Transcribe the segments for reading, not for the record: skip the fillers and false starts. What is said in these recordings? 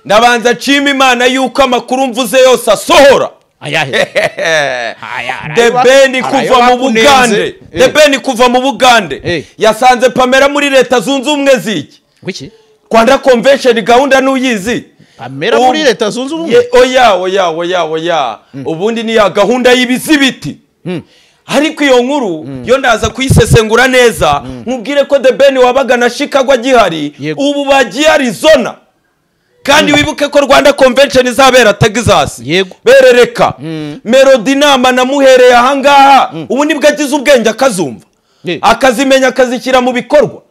Ndabanza nshima Imana yuko amakuru mvuze yose asohora. Ayahe? The Ben kuva mu Bugande, The Ben kuva mu Bugande yasanze Pamela muri Leta Zunze Ubumwe ziki. Wiki? Rwanda Convention gahunda nuyizi. Pamela muri Leta Zunze Ubumwe? Oya oya oya oya. Ubundi ni ya gahunda y'ibizibiti. Ariko iyo nkuru yo ndaza kuyisesengura neza, nkubwire ko The Ben wabaga na Chicago agihari, ubu bagiye Arizona. Kandi wibuke ko Rwanda Convention izabera Texas. Berereka Melody nama namuhereye ahangaha, ubu nibwo agize ubwenge akazumva, akazimenya, akazishyira mu bikorwa.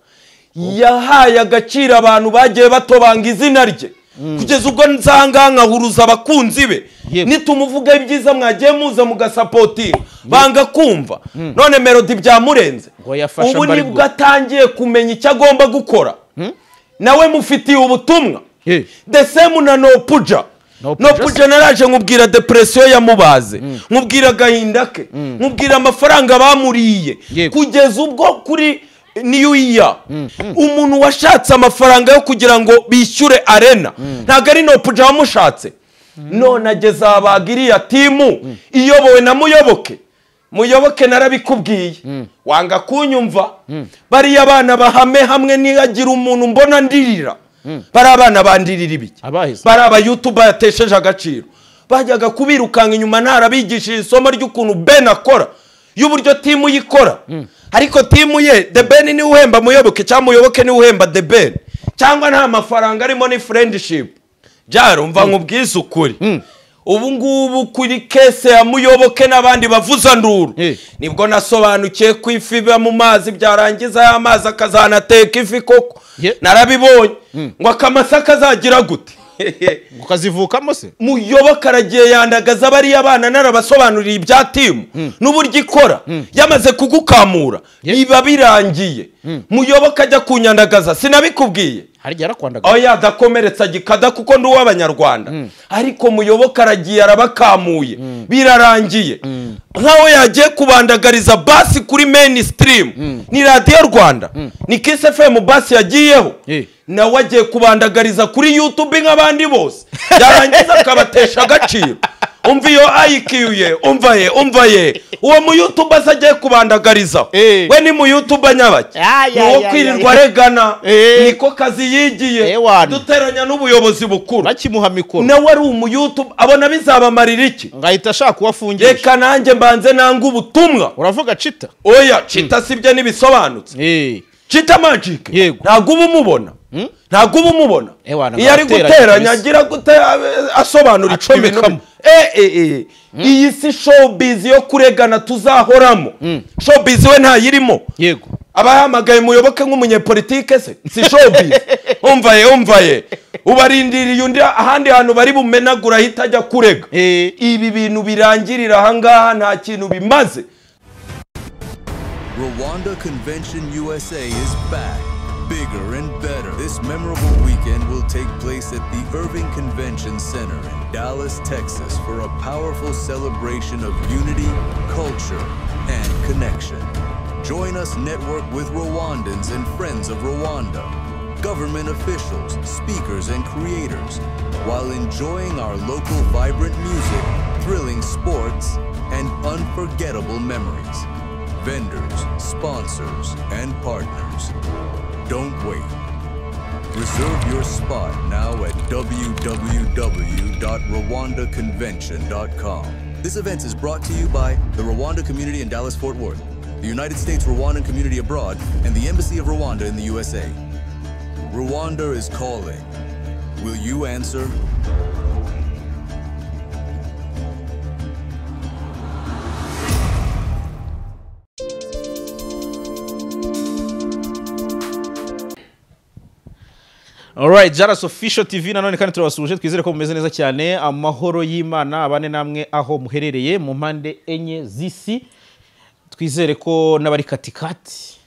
Yahaye agaciro abantu bagiye batobanga izina rye, kugeza ubwo nzanga nkahuruza abakunzi be. Nitumuvuga ibyiza mwagiye muza mugasapotinga, banga kumva. None Melody byamurenze, ubu nibwo atangiye kumenya icyo agomba gukora. Nawe mufitiye ubutumwa. The same na Nopuja. Nopuja naraje nkubwira depression yamubaze, nkubwira agahinda ke, nkubwira amafaranga bamuriye, kugeza ubwo kuri New Year umuntu washatse amafaranga yo kugira ngo bishyure arena ntago ari Nopuja wamushatse. None ageze abagiriya timu iyobowe na Muyoboke. Muyoboke narabikubwiye, wanga kunyumva. Bariya abana bahame hamwe, nihagira umuntu mbona ndirira. Bari abana bandirira ibiki, bari aba YouTuber yatesheje agaciro, bajyaga kubirukanga inyuma ntarabigishije isomo ry'ukuntu Ben akora, y'uburyo timu yikora. Ariko timu ye The Ben ni uhemba Muyoboke, cyangwa Muyoboke ni uhemba The Ben, cyangwa nta mafaranga arimo, ni friendship. Byarumva nkubwiza ukuri, ubu ngubu kuri kese ya Muyoboke n'abandi bavuza nduru, nibwo nasobanukiye ko ifi iba mu mazi, byarangiza ya mazi akazanateka ifi koko. Narabibonye ngo akamasa kazagira gute, ukazivukamo se. Muyoboke aragiye yandagaza bariya bana, narabasobanuriye ibya timu n'uburyo ikora, yamaze kugukamura biba birangiye. Muyoboke ajya kunyandagaza, sinabikubwiye. Oya dakomeretsa gikada kuko ndi uw'abanyarwanda. Ariko Muyoboke aragiye arabakamuye, birarangiye. Nkaho yagiye kubandagariza basi kuri mainstream, ni Radio Rwanda, ni Kiss FM basi yagiyeho, nawe agiye kubandagariza kuri YouTube nk'abandi bose, yarangiza akabatesha agaciro. Umva iyo IQ ye, umva ye, umva ye. Uwo mu YouTube agiye kubandagariza, we ni mu YouTube nyabaki, uwo kwirirwa regana, niko kazi yigiye, duteranya n'ubuyobozi bukuru, bakimuha mikoro. Nawe ari mu YouTube abona bizabamarira iki, ngahita ashaka kubafungisha. Reka nanjye mbanze nanga ubutumwa. Uravuga Chita? Oya Chita sibye nibisobanutse. Chita Magic ntabwo uba umubona, ntabwo uba umubona iyo ari guteranya agira gute, asobanura ibintu. Iyi si showbiz yo kuregana tuzahoramo. Showbiz we ntayirimo. Yego. Abahamagaye Muyoboke nk'umunyepolitike se si showbiz. Umva ye, umva ye, ubarindiriye undi ahandi hantu bari bumenagura ahita ajya kurega. Ibi bintu birangirira ahangaha nta kintu bimaze. Rwanda Convention USA is back, bigger and better. This memorable weekend will take place at the Irving Convention Center in Dallas, Texas, for a powerful celebration of unity, culture, and connection. Join us network with Rwandans and friends of Rwanda, government officials, speakers, and creators, while enjoying our local vibrant music, thrilling sports, and unforgettable memories. Vendors, sponsors, and partners. Don't wait. Reserve your spot now at www.rwandaconvention.com. This event is brought to you by the Rwanda community in Dallas-Fort Worth, the United States Rwandan community abroad, and the Embassy of Rwanda in the USA. Rwanda is calling. Will you answer? Alright, Jaras Official TV nanone kandi turabasuje, twizere ko mumeze neza cyane. Amahoro y'Imana abane namwe aho muherereye mu mpande enye z'isi. Twizere ko n'abari katikati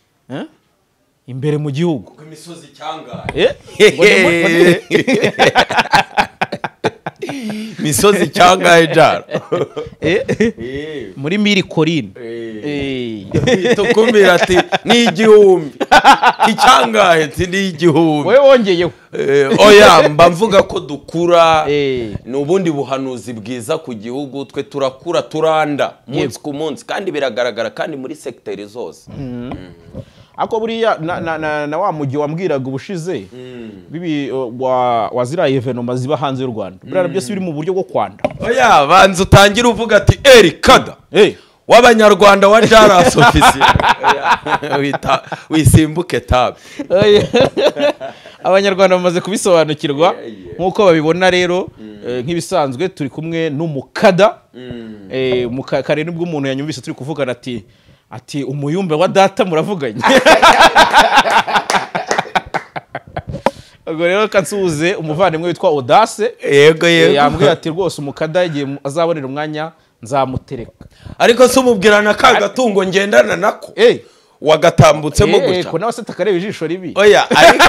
imbere mu gihugu, imisozi cyangaye. Misozi cyangahe jara? Muri miri korine. Tukumira ati ni 1000. Icyangahe ati ni 1000. Wowe wongeyeho. Oya mba mvuga ko dukura ni ubundi buhanuzi bwiza ku gihugu, twe turakura turanda munsi ku munsi kandi biragaragara kandi muri secteur zose. Ako buriya na wa mugi wambwiraga ubushize bibi wa zira evenement ziba hanze y'u Rwanda buriya byose biri mu buryo bwo kwanda. Oya banza utangira uvuga ati Eric Kada w'abanyarwanda wa Jaras officiel wita wisimbuke tab. Abanyarwanda bamaze kubisobanukirwa nkuko babibona rero nk'ibisanzwe turi kumwe n'umukada mukakare nibwo umuntu yanyumvise turi kuvugana ati umuyumbe wa data muravuganye. Ubwo rero kansuhuze umuvandimwe witwa Audace. Yego yego. Yambwiye ati rwose umukada igihe azabonera umwanya nzamutereka. Ariko se umubwirana ka gatungo ngendana nako wagatambutsemo gutya ko nawe se takareba ijisho ribi. Oya ariko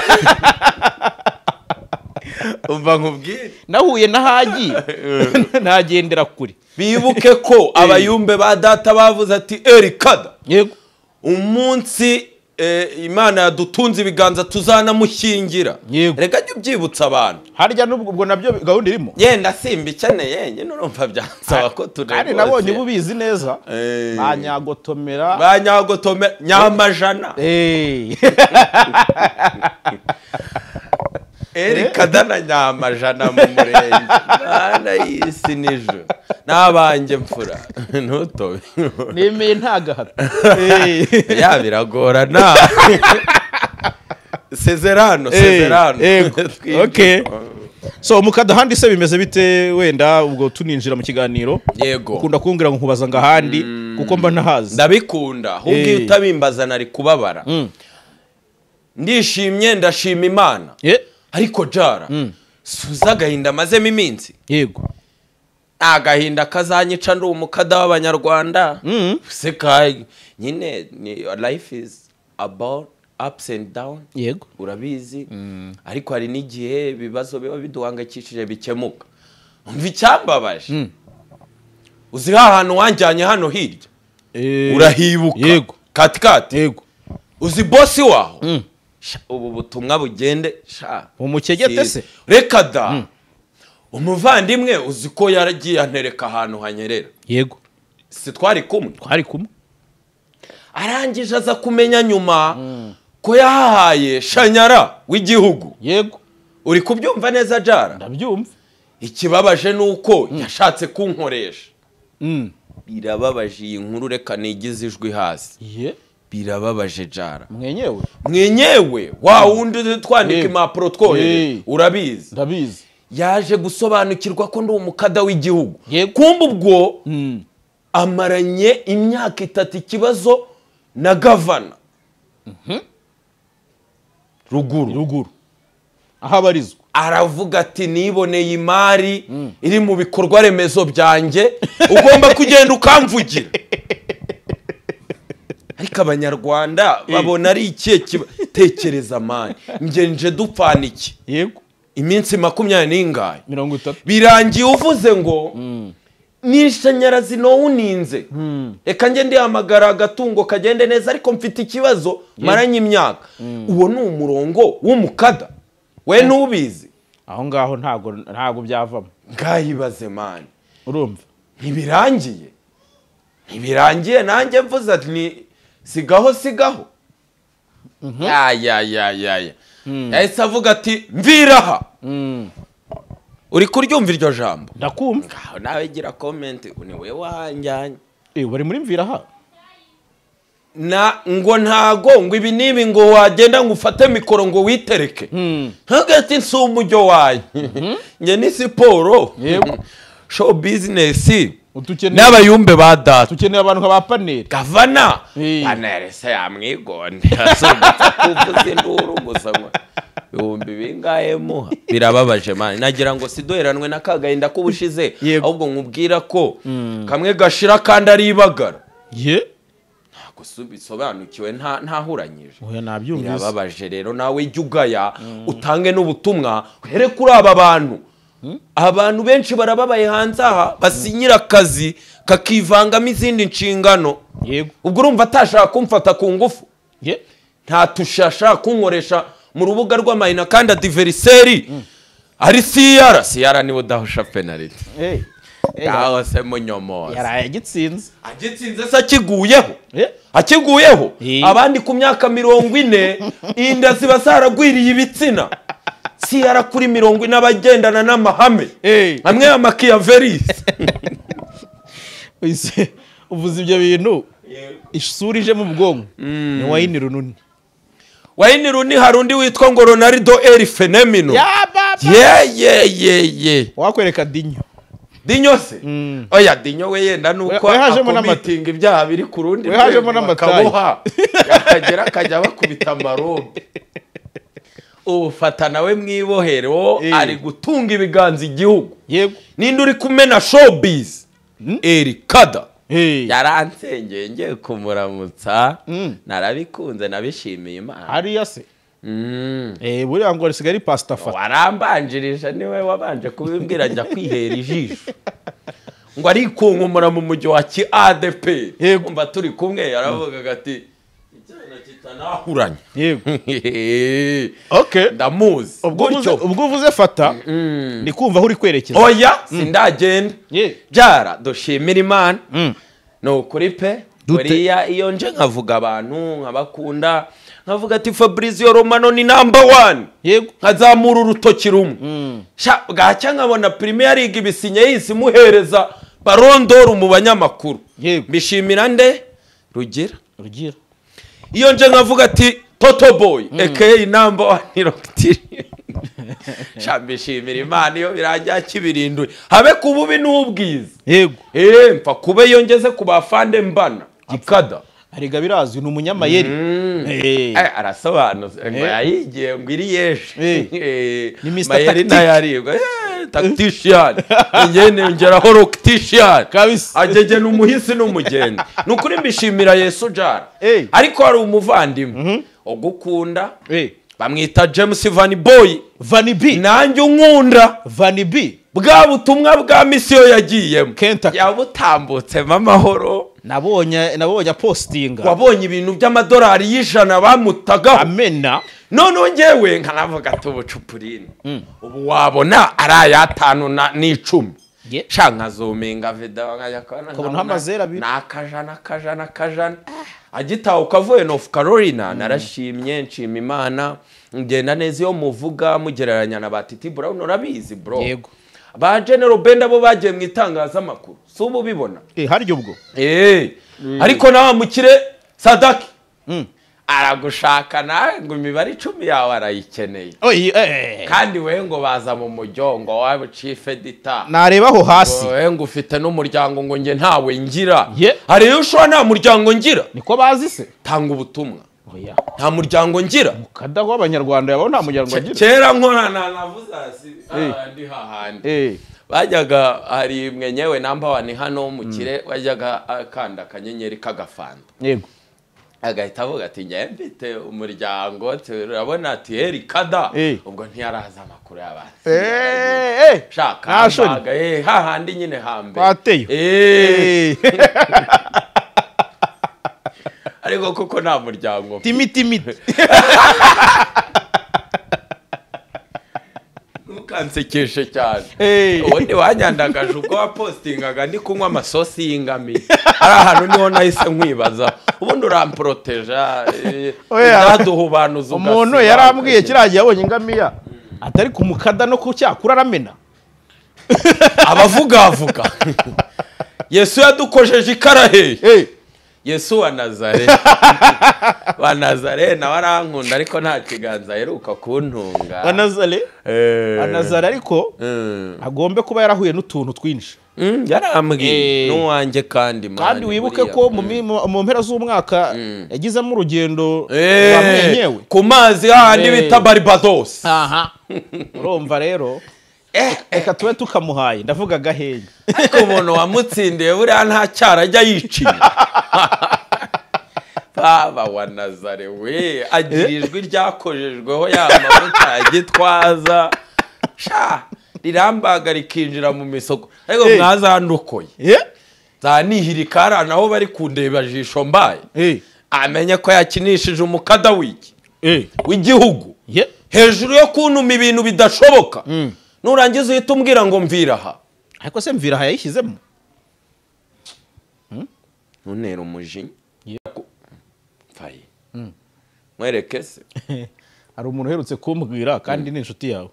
umva nkubwire nahuye na Haji nagendera kuri. Bibuke ko abayumbe ba data bavuze ati Eric Kada yego umunsi Imana yadutunze ibiganza tuzanamushyingira. Reka jya ubyibutsa abantu. Harya nubwo nabyo gahunda irimo. Yenda simba ikeneye nyine urumva byansaba ko turebe. Kandi nabonye ububizi neza. Banyagotomera. Banyagotomera nyamajana. Eric Kada na nyamajana mu murenge. Mana y'isi n'ijuru. Nabanjye mfura ntutobe. Nemeye ntagahato. Ya biragorana. Sezerano. Okay. So mukada handi se bimeze bite wenda ubwo tuninjira mu kiganiro? Yego. Ukunda kumbwira ngo nkubaza ngahandi kuko mba ntahazi. Ndabikunda. Ahubwo iyo utabimbaza nari kubabara. Ndishimye ndashima Imana. Ariko jara suza agahinda mazemo iminsi. Yego. Agahinda kazanyica ndi umukada w'abanyarwanda. Seka nyine life is about ups and down. Yego. Urabizi. Ariko hari n'igihe ibibazo biba biduhangayikishije bikemuka. Umva icyambabaje. Uzi ahantu wanjyanye hano hirya. Urahibuka. Yego. Katikati. Yego. Uzi boss waho. Ubu butumwa bugende sha. Umukegete se? Reka da. Umuvandimwe uzi ko yaragiye antereka ahantu hanyerera. Yego. Si twari kumwe? Twari kumwe. Arangije aza kumenya nyuma ko yahahaye shanyara w'igihugu. Yego. Uri kubyumva neza Jara? Ndabyumva. Ikibabaje nuko yashatse kunkoresha. Birababaje iyi nkuru reka nigize ijwi hasi. Birababaje Jara. Mwenyewe? Mwenyewe wa wundi twandika impapuro twohereza. Urabizi. Ndabizi. Yaje gusobanukirwa ko ndi umukada w'igihugu. Kumba ubwo amaranye imyaka 3 ikibazo na gavana ruguru ahabarizwa. Aravuga ati niboneye imari iri mu bikorwa remezo byanjye ugomba kugenda ukamvugira. Ariko abanyarwanda babona ari ikihe tekereza mani nge nje dupfana iki. Yego. Iminsi 20 n'ingahe? 30. Birangiye uvuze ngo n'ishanyarazi no uninze. Reka nge ndihamagara agatungo kagende neza ariko mfite ikibazo maranye imyaka. Uwo ni umurongo w'umukada. We ntubizi. Aho ngaho ntago byavamo. Ngayibaze mani. Urumva? Ntibirangiye. Ntibirangiye nanjye mvuze ati ni sigaho. Ya. Yahise avuga ati mviraha. Uri kuryumva iryo jambo? Ndakumva. Ngaho nawe gira comment ni we wanjyanye. Bari muri mviraha. Na ngo ntago ngo ibi nibi ngo wagenda ngo ufate mikoro ngo witereke. Hagati nsi umujyo waye. Nge ni siporo. Yego. Show business. N'abayumbe ba data. Tukeneye abantu nka ba panel. Gavana. Panel se yamwigonde. Asubitse kuvuza induru gusa ngo ibihumbi bingahe muha. Birababaje man. Nagira ngo sidoheranwe na kagahinda kubushize ahubwo nkubwira ko kamwe gashira kandi ari ibagara. Ye. Ntago bisobanukiwe ntahuranyije. Oya nabyumvise. Birababaje rero nawe jya ugaya utange n'ubutumwa uhere kuri aba bantu. Abantu benshi barababaye hanze aha basinyira akazi kakivangamo izindi nshingano. Yego. Ubwo urumva atashaka kumfata ku ngufu. Nta tushasha kunkoresha mu rubuga rw'amahina kandi adversary ari CR. CR niwe udahusha penalty. Yaho se munyomoza. Yaraye agitsinze. Agitsinze se akiguyeho. Akiguyeho. Abandi ku myaka 40 inda ziba zaragwiriye ibitsina. CR kuri 40 abagendana n'amahame. Amwe ya Machiavelli. Ise uvuze ibyo bintu isura ije mu bwonko ni Wayne Rooney. Wayne Rooney hari undi witwa ngo Ronaldo El Fenomeno. Ye. Wakwereka Dinyo. Dinyo se? Oya Dinyo we yenda nuko akomitinga ibyaha biri ku rundi. We hajemo n'amatayi. Yakagera akajya bakubita amarobe. Ubufata nawe mwibohero ari gutunga ibiganza igihugu. Yego. Ninde uri kumena showbiz? Erikada. Yaransengeye ngiye kumuramutsa narabikunze nabishimiye Imana. Hariya se? Buriya ngo risigaye ari Pastor Fata. Warambanjirije niwe wabanje kubimbwira njya kwihera ijisho. Ngo ari kunkumura mu mujyi wa ki ADP. Umva turi kumwe yaravugaga ati icyana kitanahuranye. Yego. Okay. Ndamuzi. Ubwo uvuze Fata ni kumva aho uri kwerekeza. Oya sindagenda. Byara dushimira Imana. No kuri pe buriya iyo nje nkavuga abantu nkabakunda nkavuga ati Fabrizio Romano ni number 1. Yego. Nkazamura urutoki rumwe. Sha bwacya nkabona Premier League ibisinye yisi muhereza Ballon d'Or mu banyamakuru. Yego. Mbishimira nde? Rugira. Rugira. Iyo nje nkavuga ati Toto Boy aka number 1 Rocketiri. Sha mbishimira Imana iyo birangira kibirinduye. Habe kububi n'ubwiza. Yego. Mfa kube yongeze kubafande mbana. Gikada. Arega birazwi ni umunyamayeri. Arasobanuza ngo yayigiye ngo iri yeje. Ni Mr. Mayeri ntayaribwa. Tactician. Ngene ngeraho rocktician. Kabisa. Agege n'umuhisi n'umugenda. Nukuri mbishimira Yesu jara. Ariko hari umuvandimwe ogukunda. Bamwita James Van Boy. Van B. Nanjye unkunda. Van B. Bwa butumwa bwa misiyo yagiyemo. Yabutambutse amahoro. Nabonye postinga. Wabonye ibintu by'amadolari y'ijana bamutagaho. Amena. None ngewe nkanavuga ati ubucupurine. Ubu wabona ari aya 5 na 10. Sha nkazomenga vida nkajya kubona amazera abiri. Nakajana kajana kajana. Agitahuka avuye North Carolina narashimye nshima Imana ngenda neza iyo muvuga mugereranya na Batiti Brown urabizi bro. Yego. Ba General Benda bo bagiye mu itangazamakuru si ubu bibona. Haryo ubwo. Ariko nawe mukire Sadaki aragushaka nawe ngo imibare 10 yawe arayikeneye. Kandi we ngo baza mu mujyongo wa chief editor. Narebaho hasi. We ngo ufite n'umuryango ngo nge ntawe ngira. Hari iyo ushobora nta muryango ngira. Niko bazi se? Tanga ubutumwa. Nta muryango ngira. Mukada w'abanyarwanda yabo nta muryango agira. Kera nkorana navuze hasi ndi hahandi. Bajyaga hari mwenyewe number 1 hano mukire wajyaga akanda akanyenyeri kagafanta. Yego. Agahita avuga ati njye mfite umuryango turabona ati Erikada ubwo ntiyaraza amakuru y'abantu. Shaka hahandi nyine hambe. Bateyo. Ariko koko nta muryango. Timiti. Ntukansekeshe cyane. Ubundi wanyandagaje ubwo wapostingaga ndi kunywa amasosi y'ingamiya. Ari ahantu niho nahise nkwibaza. Ubundi uramproteja ndaduhubanuza. Umuntu yarambwiye kiragiye yabonye ingamiya atari ku mukada no ku cyakura aramena. Abavuga avuga. Yesu yadukojeje ikarahe. Yesu wa Nazare. Wa Nazare nawe arankunda ariko nta kiganza aheruka kuntunga. Wa Nazare? Wa Nazare ariko agombe kuba yarahuye n'utuntu twinshi. Yarambwiye n'uwanjye kandi mani. Kandi wibuke ko mu mpera z'umwaka yagizemo urugendo rwa mwenyewe. Ku mazi hahandi bita Barbados. Aha. Urumva rero reka tube tukamuhaye ndavuga gahenge. Ariko umuntu wamutsindiye buriya nta cyara ajya yiciye. Baba wa Nazare we agira ijwi ryakojejweho ya mavuta ya Gitwaza. Sha Rirambaga rikinjira mu misoko. Ariko mwazandukoye. Zanihirikara naho bari kundeba jisho mbaye. Amenye ko yakinishije umukada wiki. W'igihugu. Hejuru yo kuntuma ibintu bidashoboka. Nurangiza uhita umbwira ngo mvira aha. Ariko se mvira aha yayishyizemo? Ntuntere umujinya. Mfaye. Mwereke se. Hari umuntu uherutse kumbwira kandi ni inshuti yawe.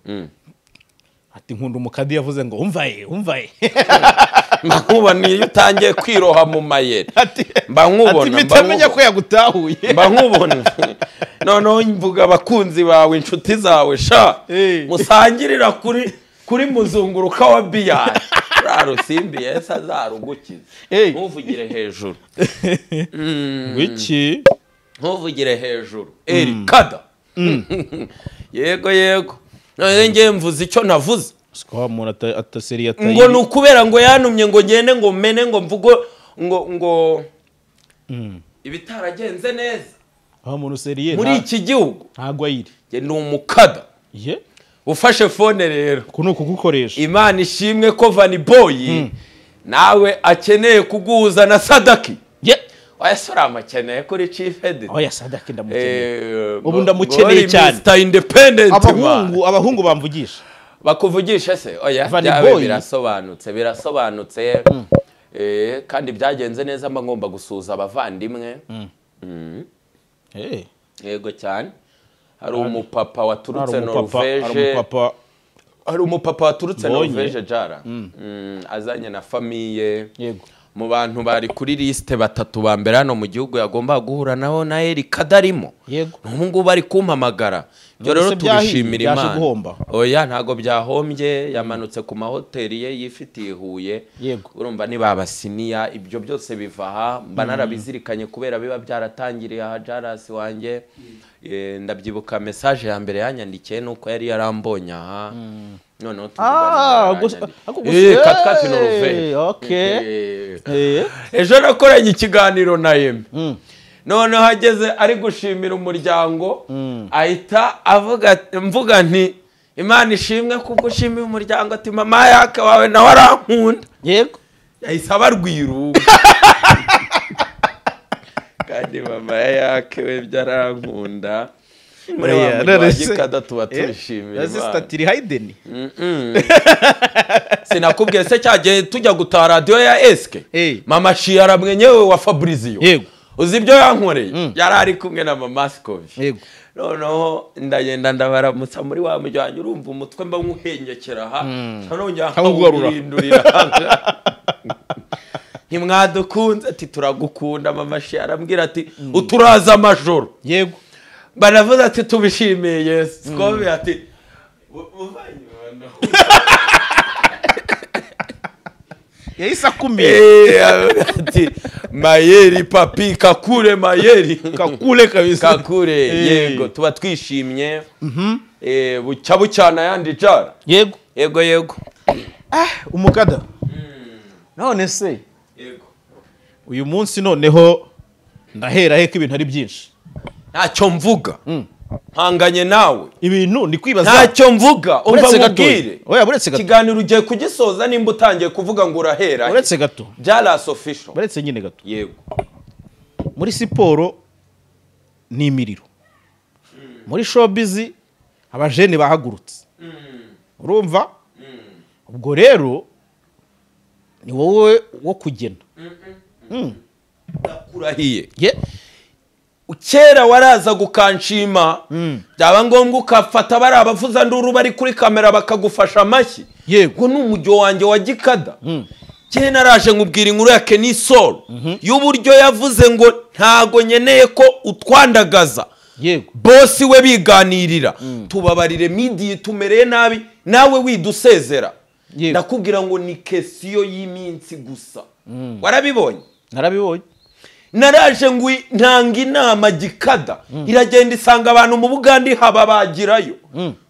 Ati nkunda umukadi yavuze ngo umvaye umvaye. Mba nkubona iyo utangiye kwiroha mu mayeri. Mba nkubona mba menya ko yagutahuye. Mba nkubona. Noneho mvuga abakunzi bawe inshuti zawe sha. Musangirira kuri muzunguruka wa biyari. Rusimbi yesa azarugukiza. Ntuvugire hejuru. Wiki? Ntuvugire hejuru. Erikada. Yego yego. None ngiye mvuze icyo navuze. Ngo ni ukubera ngo yanumye ngo ngende ngo mene ngo mvugo ngo ibitaragenze neza. Muri iki gihugu ntago ayiri. Nge ni umukada. Ufashe phone rero. Kuno kugukoresha. Imana ishimwe ko Vanny Boy nawe akeneye kuguhuza na Sadaki. Oya sura amakeneye kuri Chief Edit. Oya Sadaki ndamukeneye. Ubu ndamukeneye cyane. Mr Independent. Abahungu bamvugisha. Bakuvugisha se? Oya byabe birasobanutse, birasobanutse. Kandi byagenze neza mba ngomba gusuza abavandimwe. Yego cyane. Hari umupapa waturutse Norvege. Hari umupapa waturutse Norvege jara. Azanye na famille. Yego. Mu bantu bari kuri liste batatu ba mbere hano mu gihugu yagomba guhura nabo na Eric Kadarimo. Yego. N'ubu ngubu bari kumpamagara. Byo rero tubishimira Imana. Oya ntago byahombye, yamanutse ku mahoteli ye yifitiye Huye. Urumva ni babasiniya ibyo byose biva aha, mba narabizirikanye kubera biba byaratangiriye aha Jarasi wanjye. Ndabyibuka message ya mbere yanyandikiye nuko yari yarambonye aha. Noneho tuvugana. Katikati Norvege. Okay. Ejo nakoranye ikiganiro na Yemi. Noneho ageze ari gushimira umuryango ahita avuga mvuga nti Imana ishimwe kuko ushimiye umuryango ati mama yake wawe nawe arankunda. Yego. Yahise abarwiru. Kandi mama yake we byarankunda. Muri wa mugikada tuba tubishimira. Statiri Hayden. Sinakubwiye se cyagiye tujya gutaha radio ya Eske. Mama Shiara mwenyewe wa Fabrizio. Yego. Uzi ibyo yankoreye? Yari ari kumwe na mama Scovi. Yego. Noneho ndagenda ndabaramutsa muri wa mujyanye urumva umutwe mba nkuhengekera aha. Nongera nkawuhindurira. Ntimwadukunze ati turagukunda mama Shiara arambwira ati uturaza amajoro. Yego. Baravuze ati tubishimiye Yesu. Scovi ati yahise akumira. Ati mayeri papi kakure mayeri kakure kabisa kakure. Yego tuba twishimye. Bucya bucyana yandi jara. Yego yego yego. Umukada. None se yego uyu munsi noneho ndahera heko ibintu ari byinshi. Ntacyo mvuga. Mpanganye nawe. Ibintu ni kwibaza. Ntacyo mvuga. Umva mubwire. Oya buretse gato. Ikiganiro ugiye kugisoza nimba utangiye kuvuga ngo urahera. Uretse gato. Jalas official. Buretse nyine gato. Yego. Muri siporo ni imiriro. Muri showbiz abajene bahagurutse. Urumva? Ubwo rero ni wowe wo kugena. Ndakurahiye. Kera waraza gukanshima byaba ngombwa ukafata bari abavuza nduru bari kuri kamera bakagufasha amashyi. Yego ni umujyo wanjye wa gikada. Kera naraje nkubwira inkuru ya Kenny Sol y'uburyo yavuze ngo ntago nyeneye ko utwandagaza. Yego bosi we biganirira tubabarire media tumereye nabi nawe widusezera. Ndakubwira ngo ni kesiyo y'iminsi gusa. Warabibonye? Narabibonye. Naraje ngwi ntanga inama gikada iragenda isanga abantu mu Bugande haba bagirayo.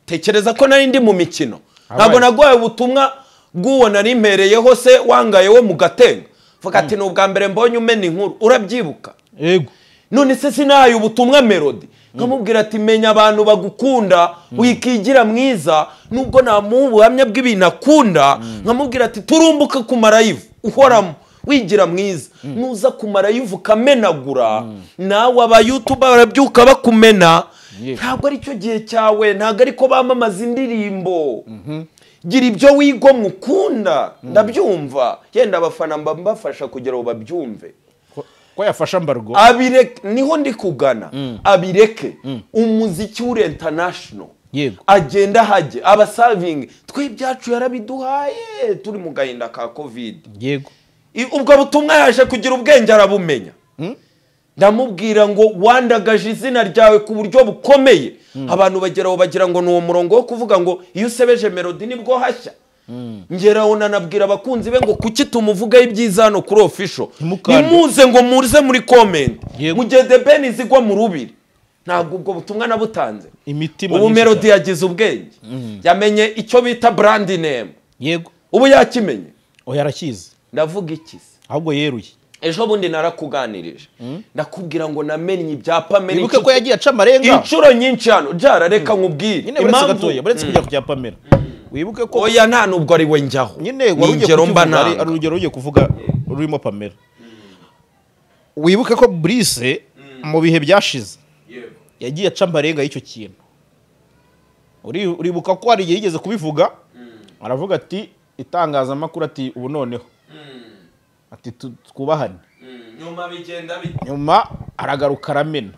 Tekereza ko nari ndi mu mikino ntabwo nagwaye ubutumwa bw'uwo nari mpereyeho se wangaye wo mu gatenga. Vuga ati ni ubwa mbere mbonye umena inkuru urabyibuka. Yego. None se sinaye ubutumwa Melody Nkamubwira ati menya abantu bagukunda, wikigira mwiza nubwo namuha ubuhamya bw'ibintu akunda. Nkamubwira ati turumbuka ku marayivu uhoramo wigira mwiza, nuza ku marayivu ukamenagura, nawe aba YouTuber barabyuka bakumena. Ntabwo ari cyo gihe cyawe, ntabwo ariko bamamaza indirimbo. Gira ibyo wigomwa ukunda, ndabyumva. Yenda abafana mbafasha kugira ngo babyumve. Ko yafasha mbargo abireke, niho ndi kugana. Abireke umuziki uri international. Yego. Agenda hajye aba serving twe ibyacu yarabiduhaye turi mu gahinda ka Covid. Yego. Ubwo butumwa yaje kugira ubwenge arabumenya. Ndamubwira ngo wandagaje izina ryawe ku buryo bukomeye. Abantu bageraho bagira ngo ni uwo murongo wo kuvuga ngo iyo usebeje Melody nibwo hashya. Ngeraho nanabwira abakunzi be ngo kuki tumuvugaho ibyiza hano kuri official, nimuze ngo muze muri comment Yego. mu gihe The Ben zigwa mu rubiri. Ntabwo ubwo butumwa nabutanze. Imitima ubu myinshi Melody cyane. yagize ubwenge, yamenye icyo bita brand name. Yego. Ubu yakimenye. Oya arakizi. Ndavuga iki se? Ahubwo yeruye. Ejo bundi narakuganirije, ndakubwira ngo namenye ibya Pamela. Wibuke ko yagiye aca amarenga inshuro nyinshi hano. Jara reka nkubwire nyine uretse gatoya, uretse kujya kujya Pamela. Wibuke ko oya nta nubwo ari we njyaho. Nyine wari ugiye ingero mba kukivuga, ari nanga. ari urugero ugiye kuvuga rurimo Pamela. Wibuke ko Brice mu bihe byashize yagiye aca amarenga y'icyo kintu. Uribuka ko hari igihe yigeze kubivuga, aravuga ati itangazamakuru ati ubu noneho ati twubahane. Nyuma bigenda bite? Nyuma aragaruka aramena.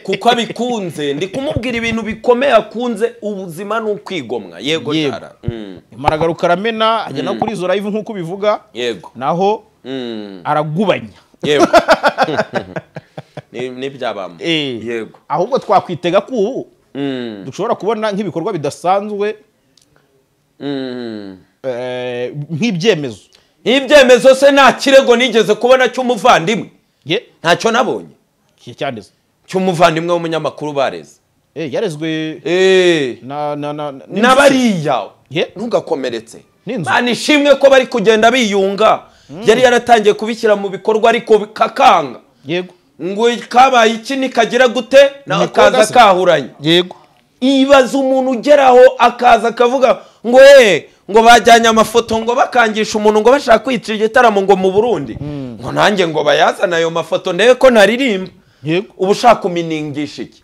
Kuko abikunze, ndi kumubwira ibintu bikomeye akunze, ubuzima ni ukwigomwa. Yego Yego. Jara. Nyuma aragaruka aramena, ajya no kuri izo live nk'uko ubivuga, Yego. naho aragubanya. Yego. N'ibyabamo. Yego. Ahubwo twakwitega ko ubu dushobora kubona nk'ibikorwa bidasanzwe, nk'ibyemezo. Ibyemezo se nta kirego nigeze kubona cy'umuvandimwe. Ye, Ntacyo nabonye. cyanditse. Cy'umuvandimwe w'umunyamakuru bareze. Yarezwe na na na N'abariya. Ye. Ntugakomeretse. N'inzu. Imana ishimwe ko bari kugenda biyunga. Yari yaratangiye kubishyira mu bikorwa ariko kakanga. Yego. Ngo kabaye iki nikagira gute nawe Ni koga kaza se. kahuranye. Yego. Ibaza umuntu ugeraho akaza akavuga ngo ngo bajyanye amafoto ngo bakangisha umuntu ngo bashaka kwica igitaramo ngo mu Burundi, ngo nanjye ngo bayazane ayo mafoto ndebe ko naririmba. Yego. Ubu ushaka kuminingisha iki?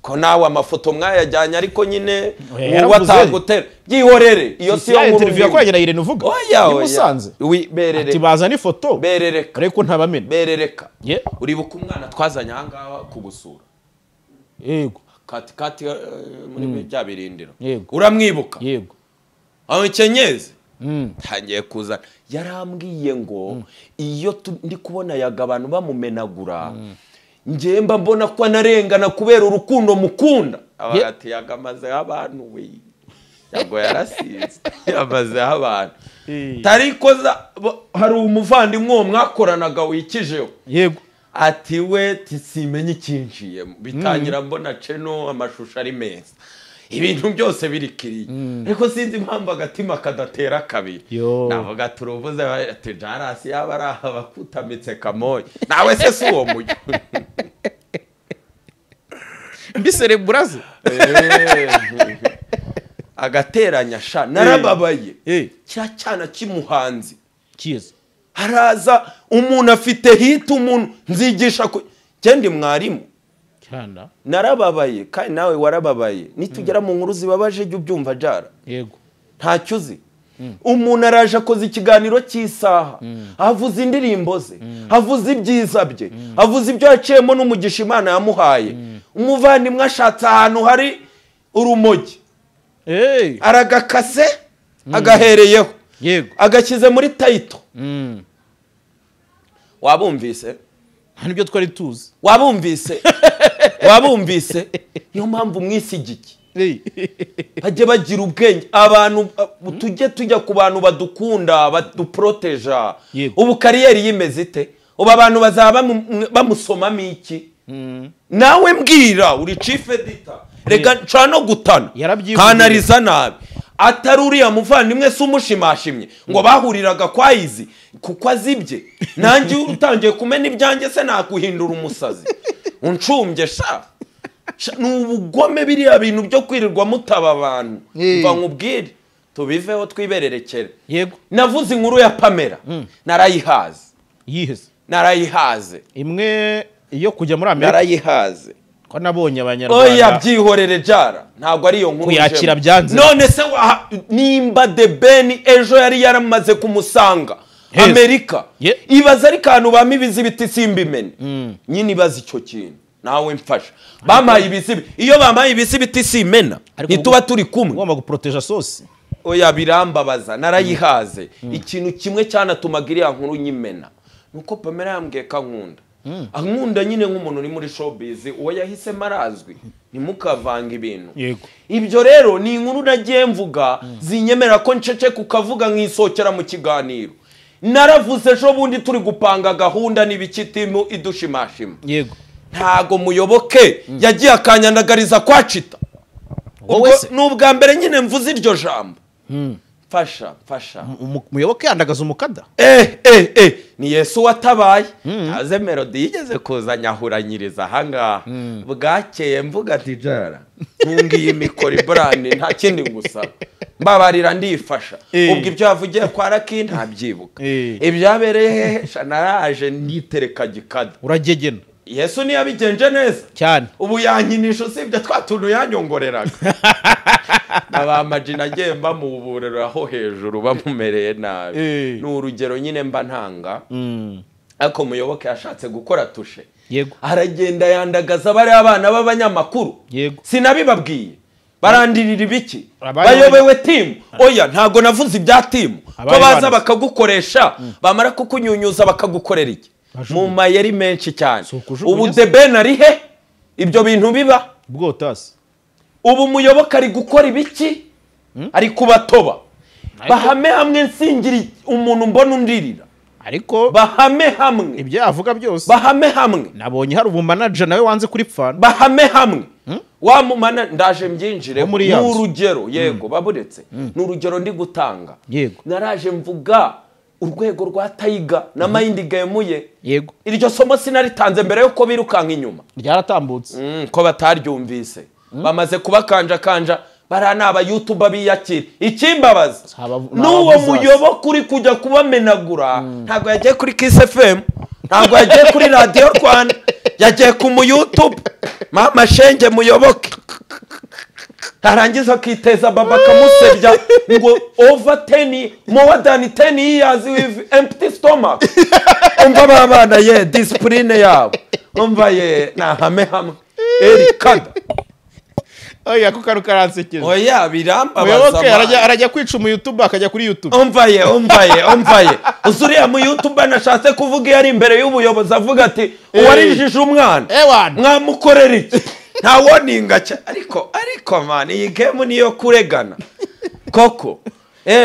Ko nawe amafoto mwayajyanye ariko nyine Oya, uwo yaravuze. atagutera byihorere. Iyo si yo ya nkuru interview ndimo. yakoranye na Irene uvuga. Oya, Ni oya. Musanze. Wi, berere. Ati bazana ifoto. Berereka. Ariko ntabamena. Berereka. Ye. Uribuka umwana twazanye aha ngaha kugusura. Yego. Kati kati muri bya birindiro. Yego. Uramwibuka? Yego. Aho Kenyezi tangiye kuzana, yarambwiye ngo iyo ndi kubona yaga abantu bamumenagura, njye mba mbona ko anarengana kubera urukundo mukunda. Abaga ati yaga amazeho abantu we, yago yarasize amazeho abantu. Tariko hari umuvandimwe uwo mwakoranaga wikijeho. Yego. Ati we simenye ikinjiyemo, bitangira mbona ceno amashusho ari meza, ibintu byose biri kiriya, ariko sinzi impamvu agatima kadatera kabiri. Navuga turuvuze ati Jarasi yaba ari aha bakutamitse kamoye nawe se si uwo mujyo Mbisereburaze agateranya sha narababaye. Cya cyana cy'imuhanzi kiza haraza umuntu afite hit, umuntu nzigisha genda mwarimu cyana narababaye kandi nawe warababaye. Nitugera mu nkuru zibabaje jya ubyumva Jara. Yego. Ntacyo uzi. Umuntu araje akoze ikiganiro cy'isaha, avuze indirimbo ze, avuze ibyiza bye, avuze ibyo yaciyemo n'umugisha Imana yamuhaye. Umuvandimwe ashatse ahantu hari urumogi, aragakase agahereyeho. Yego. Agashyize muri tayito. Wabumvise? Nta nibyo twari tuzi. Wabumvise? Wabumvise? Niyo mpamvu mwisigiki bajye bagira ubwenge abantu, tujye tujya ku bantu badukunda baduproteja. Ubu kariyeri yimeze ite? Ubu abantu bazaba bamusomamo iki? Nawe mbwira uri chief editor, reka nca no gutana nkanariza nabi atari uriya muvandimwe se umushimashimye ngo bahuriraga kwa izi kuko azibye, nanjye utangiye kumena ibyanjye se nakuhindura umusazi. Uncumbye sha. Ni ubugome biriya bintu byo kwirirwa mutaba abantu. Mva nkubwire tubiveho twibererekere. Yego. Navuze inkuru ya Pamela. Narayihaze. Yiheze. Narayihaze. Imwe iyo kujya muri Amerika. Narayihaze. Ko nabonye abanyarwanda. Oya byihorere jara. Ntabwo ari iyo nkuru. Kuyakira byanze. None se nimba The Ben ejo yari yaramaze kumusanga Amerika. Ibaza ari kantu bama ibizibiti simbimene. Nyine ibaza icyo kintu. Nawe mfasha. Bamaye ibizibiti. Iyo bamaye ibizibiti simena. Ntituba turi kumwe. Ugomba guproteja sosi. Oya birambabaza narayihaze. Ikintu kimwe cyanatumaga iriya nkuru nyimena. Nuko Pamela yambwiye ko ankunda. Ankunda nyine nk'umuntu uri muri showbiz, uwo yahisemo arazwi. Ntimukavanga ibintu. Ibyo rero ni inkuru nagiye mvuga zinyemera ko ncece kukavuga nkisokera mu kiganiro. Naravuze ejo bundi turi gupanga gahunda n'ibikitimu idushimashima. Yego. Ntago Muyoboke yagiye akanyandagariza kwa Chita. Nubwa mbere nyine mvuze iryo jambo. Mfasha, mfasha. Muyoboke yandagaza umukada. Ni Yesu watabaye. Aze Melody yigeze kuza nyahuranyiriza ahangaha. Bwakeye mvuga ati jara. Ntungiye imikoro ibrand nta kindi ngusaba. Mbabarira ndifasha. Ubwo ibyo yavugiye kwa Raki ntabyibuka. Ibyabereye hehe naraje nditereka gikada. Uragegena. Yesu niyabigenje neza cyane. Ubu yankinisho sibyo twatuntu yanyongoreraga. Nabamaji nagiye mba mu burero aho hejuru bamumereye nabi. Ni urugero nyine mba ntanga. Ariko Muyoboke yashatse gukora tushe. Yego. Aragenda yandagaza bari abana b'abanyamakuru. Yego. Sinabibabwiye. Barandirira ibiki? Bayobewe team. Oya ntago navuze ibya team. Ko baza bakagukoresha bamara kukunyunyuza bakagukorera iki? Mu mayeri menshi cyane. Ubu The Ben ari he? Ibyo bintu biba bwotasi. Ubu Muyoboke ari gukora ibiki? Ari kubatoba. Bahame hamwe nsingiri umuntu mbona undirira. Ariko bahame hamwe. Ibyo yavuga byose. Bahame hamwe. Nabonye hari ubu manager nawe wanze kuri pfana. Bahame hamwe. Wa mumana ndaje mbyinjire n'urugero yego baburetse. N'urugero ndi gutanga. Yego. Naraje mvuga urwego rwa Tiger na Mind Game ye. Yego. Iryo somo sinaritanze mbere yuko birukanka inyuma. Ryaratambutse. Ko bataryumvise. Bamaze kubakanja kanja barana aba YouTuber biyakira. Ikimbabaza n'uwo Muyoboke uri kujya kubamenagura ntago yagiye kuri Kiss FM, ntago yagiye kuri Radio Rwanda, yagiye ku mu YouTube. Mama shenge Muyoboke. Tarangiza akiteza baba kamusebya ngo over 10 more than 10 years with empty stomach. Umva babana ye discipline yabo. Umva ye nahame hamwe. Erikada. Oya kuko karansekeje. Oya birambabaza. Muyoboke arajya kwica mu YouTube akajya kuri YouTube. Umva ye. Uzuriya mu YouTube nashatse kuvuga yari imbere y'ubuyobozi avuga ati uwarijije umwana. Mwamukorera iki? Nta warning ariko man iyi game niyo kuregana. Koko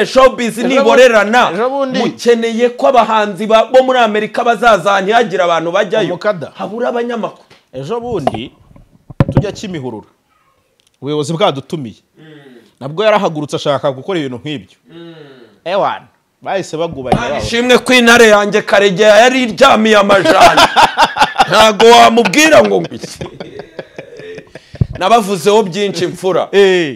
showbiz niborerana. Mukeneye ko abahanzi bo muri Amerika bazaza ntihagira abantu bajyayo. Habura abanyamakuru. Ejo bundi tujya Kimihurura. Ubuyobozi bwadutumiye. Nabwo yarahagurutse ashaka gukora ibintu nk'ibyo. Ewana bahise bagubanya. Ishimwe ko intare yanjye Karegeya yari iryamiye amajana. Ntago wamubwira ngo ngwiki. Nabavuzeho byinshi mfura.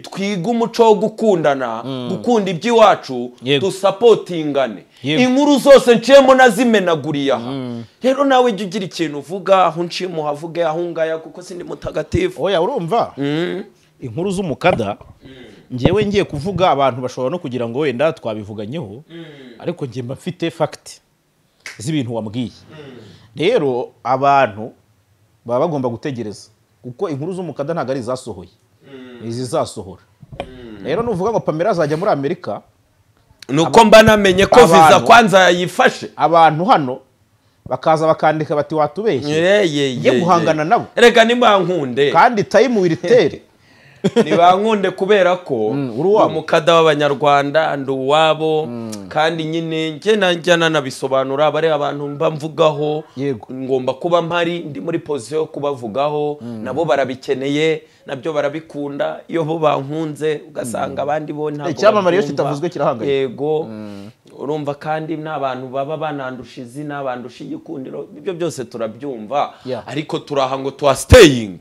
Twiga umuco wo gukundana, gukunda iby'iwacu, dusapotingane. Inkuru zose nciyemo nazimenaguriye aha. Rero nawe jya ugira ikintu uvuga, aho nciye havuge aho ngaya kuko sindi mutagatifu. Oya urumva? Inkuru z'umukada ngewe ngiye kuvuga abantu bashobora no kugira ngo wenda twabivuganyeho, ariko ngiye mba mfite fact z'ibintu wambwiye. Rero abantu baba bagomba gutegereza kuko inkuru z'umukada ntago ari zasohoye, izi zasohora. Rero nuvuga ngo Pamela azajya muri Amerika nuko mba namenye ko visa kwanza yayifashe. Abantu hano bakaza bakandika bati watubeshye. Ngiye guhangana nabo. Erega nibankunde. Kandi time will tell. Nibankunde kubera ko umukada w'abanyarwanda ndi uwabo kandi nyine nge najya nanabisobanura bari abantu mba mvugaho ngomba kuba mpari ndi muri position yo kubavugaho nabo barabikeneye nabyo barabikunda iyo bo bankunze ugasanga abandi bo ntabwo icyamamare iyo kitavuzwe kirahangayika. Yego. Urumva kandi n'abantu baba banandusha izina, bandusha igikundiro, ibyo byose turabyumva. Ariko turaha ngo tuha staying.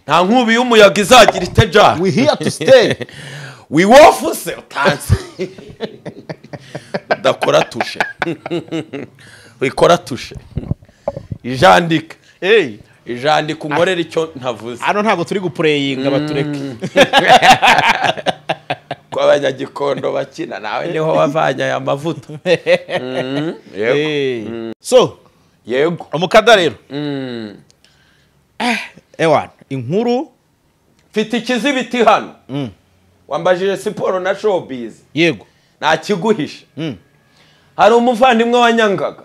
Nta nkubi y'umuyaga izagira iteja. We here to stay. We wofuse utanze. Udakora tushe. Wikora tushe. Ijandika. Ijandika unkorera icyo ntavuze. Hano ntabwo turi gupureyinga batureke. Ko abanyagikondo bakina nawe niho wavanye aya mavuta. Yego. So, yego. Umukada rero. Ewan, inkuru mfite ikizibiti hano. Wambajije siporo na showbiz. Yego. Nta kiguhisha. Hari umuvandimwe wa Nyangaga.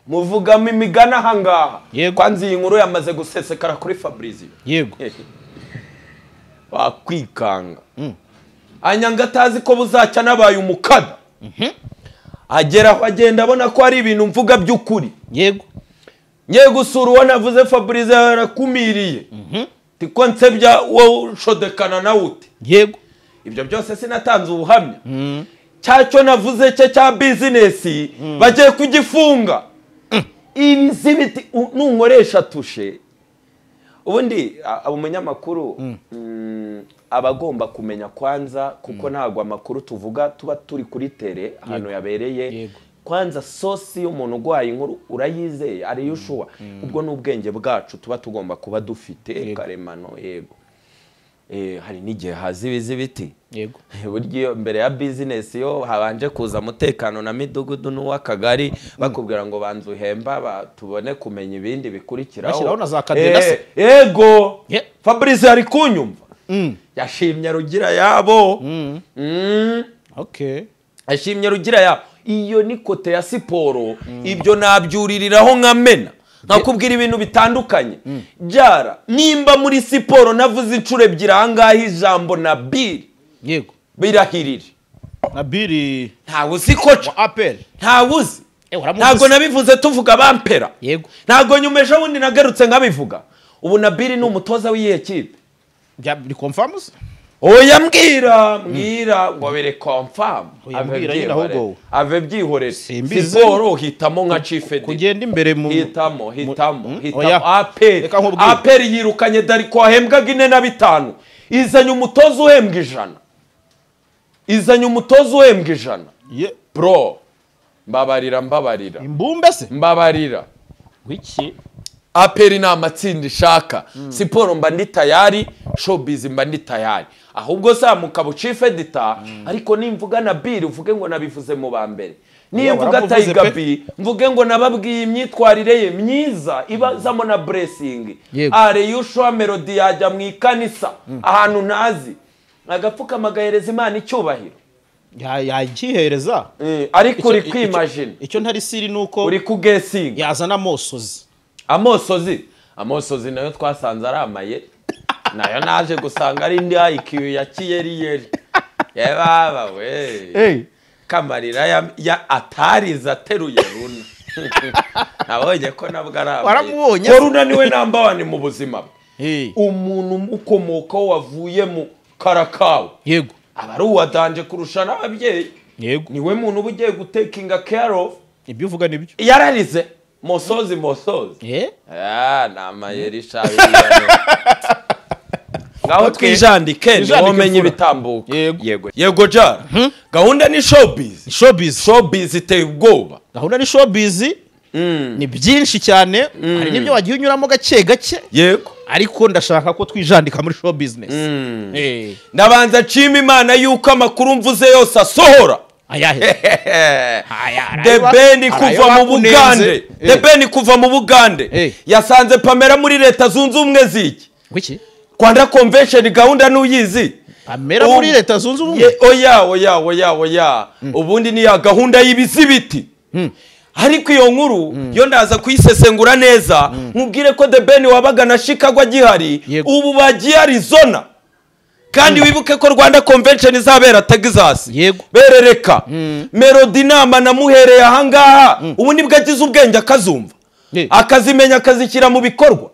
Muvugamo imigana ahangaha. Kwanza iyi nkuru yamaze gusesekara kuri Fabrizio. Yego. Wakwikanga. Anyanga atazi ko buzacya nabaye umukada. Agera aho agenda abona ko ari ibintu mvuga by'ukuri. Yego. Ngiye gusura uwo navuze Fabrizio yarakumiriye. Tiko nsebya wowe ushodekana nawe ute. Yego. Ibyo byose sinatanze ubuhamya. Cyacyo navuze cye cya business bagiye kugifunga. Ibizibiti nunkoresha tushe. Ubundi umunyamakuru abagomba kumenya kwanza kuko ntago amakuru tuvuga tuba turi kuri tere hano yabereye. Kwanza sosi y'umuntu ugwaye inkuru urayizeye ari yushuwa. Ubwo n'ubwenge bwacu tuba tugomba kuba dufite karemano. Yego. Hari n'igihe hazi ibizibiti. Yego. Buryo mbere ya business yo habanje kuza mutekano na midugudu n'uwakagari bakubwira ngo banze uhemba tubone kumenya ibindi bikurikiraho. Bashyiraho na za kadena se. Yego. Fabrice ari kunyumva. Yashimye Rugira yabo. Okay. Yashimye Rugira yabo. Iyo ni kote ya siporo, ibyo nabyuririraho nkamena. Nakubwira ibintu bitandukanye. Jara, nimba muri siporo navuze inshuro ebyiri ahangaha ijambo na Bill. Yego. Birahirire. Na Bill ntawe uzi kocha. Apel. Ntawe uzi. Ntago nabivuze tuvuga bampera. Yego. Ntago nyumesha wundi nagarutse nkabivuga. Ubu na Bill ni umutoza w'iyihe kipe? Bya biri confirms? Oya mbwira, mbwira ngo bere confirm. Ave byihorere. Siporo hitamo nka chief ed. Kugenda imbere mu hitamo. APR yirukanye Dariko ahembwaga 45. Izanye umutoza uhembwa 100. Izanye umutoza uhembwa 100. Bro, mbabarira. Imbumbe se? Mbabarira. Wiki? APR ni amatsinda ishaka. Siporo mba ndi tayari, showbiz mba ndi tayari. Ahubwo zamuka bu chief editor, ariko nimvuga na Bill uvuge ngo nabivuze mu bambere. Nimvuga Tiger B mvuge ngo nababwiye imyitwarire ye myiza ibazamo na blessing. Are Yushua Melody yajya mu ikanisa ahantu ntazi. Agapfuka magahereza Imana icyubahiro. Yagihereza. Ariko uri kwimagine. Icyo ntari siri nuko uri kugesinga. Yazana amosozi. Amosozi nayo twasanze ari amaye. Nayo naje gusanga ari indi IQ ya kiyeriyeri. Yebaba we. Kamarira ya atariza ateruye runa. Nabonye ko nabwo ari amaye. Waramubonye. Runa niwe number 1 mu buzima bwe. Umuntu ukomoka wavuye mu Karakawa. Yego. Aba ari uwadanje kurusha n'ababyeyi. Yego. Niwe muntu uba ugiye gutekinga care of. Ibyo uvuga nibyo. Yararize. Mosozi. Na mayeri shabi. Ngaho twijandike niho menye ibitambuka. Yego. Yego jara. Gahunda ni showbiz. Showbiz iteye ubwoba. Gahunda ni showbiz. Ni byinshi cyane. Hari nibyo wagiye unyuramo gake gake. Yego. Ariko ndashaka ko twijandika muri show business. Ndabanza nshima Imana yuko amakuru mvuze yose asohora. Ayahe. The Ben kuva mu Bugande. The Ben kuva mu Bugande. Yasanze Pamela muri Leta Zunze Ubumwe ziki. Wiki? Rwanda Convention gahunda nuyizi. Pamela muri Leta Zunze Ubumwe. Oya. Ubundi ni ya gahunda y'ibizibiti. Ariko iyo nkuru yo ndaza kuyisesengura neza, nkubwire ko The Ben wabaga na Chicago agihari, ubu bagiye Arizona. Kandi wibuke ko Rwanda Convention izabera Texas. Yego. Berereka. Melody inama namuhereye ahangaha, ubu nibwo agize ubwenge akazumva. Akazimenya akazishyira mu bikorwa.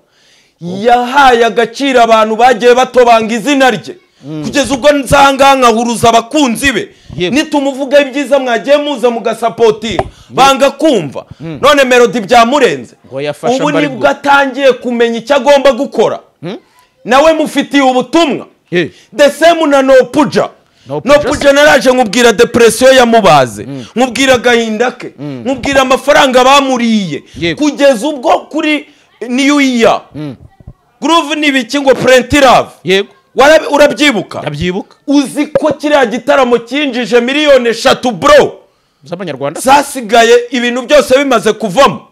Yahaye agaciro abantu bagiye batobanga izina rye. Kugeza ubwo nzanga nkahuruza abakunzi be. Nitumuvuga ibyiza mwagiye muza mugasapotinga banga kumva. None Melody byamurenze. Ubu nibwo atangiye kumenya icyo agomba gukora. Nawe mufitiye ubutumwa. The same na Nopuja. Nopuja naraje nkubwira depression yamubaze, nkubwira agahinda ke, nkubwira amafaranga bamuriye. Kugeza ubwo kuri New Year Groove nibiki ngo Plenty Love. Yego. Urabyibuka? Ndabyibuka. Uzi ko kiriya gitaramo cyinjije miliyoni 3 bro z'abanyarwanda zasigaye ibintu byose bimaze kuvamo.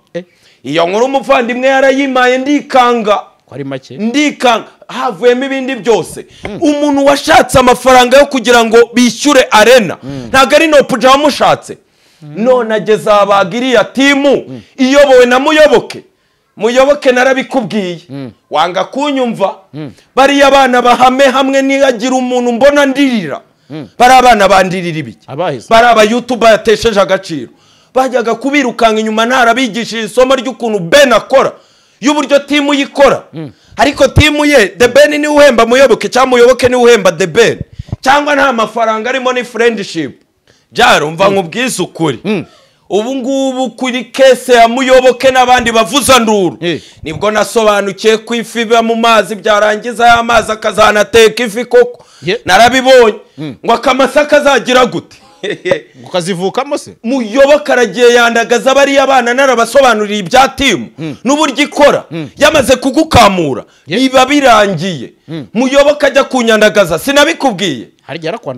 Iyo nkuru umuvandimwe yarayimaye ndikanga. Kwari make. Ndikanga havuyemo ibindi byose. Umuntu washatse amafaranga yo kugira ngo bishyure arena ntago ari Nopuja wamushatse. None ageze abagiriya timu iyobowe na Muyoboke. Muyoboke narabikubwiye wanga kunyumva. Bariya abana bahame hamwe niyagira umuntu mbona ndirira. Bari abana bandirira ibiki? Bari aba YouTuber yatesheje agaciro. Bajyaga kubirukanga inyuma ntarabigishije isomo ry'ukuntu Ben akora, y'uburyo timu yikora. Ariko timu ye The Ben ni uhemba Muyoboke cyangwa Muyoboke ni uhemba The Ben, cyangwa nta mafaranga arimo ni friendship. Byarumva nkubwiza ukuri. Ubu ngubu kuri kese ya Muyoboke n'abandi bavuza nduru nibwo nasobanukiye ko ifi iba mu mazi, byarangiza ya mazi akazanateka ifi koko. Narabibonye ngo akamasa kazagira gute ukazivukamo se. Muyoboke aragiye yandagaza bariya abana narabasobanuriye ibya timu n'uburyo ikora. Yamaze kugukamura biba birangiye. Muyoboke ajya kunyandagaza sinabikubwiye.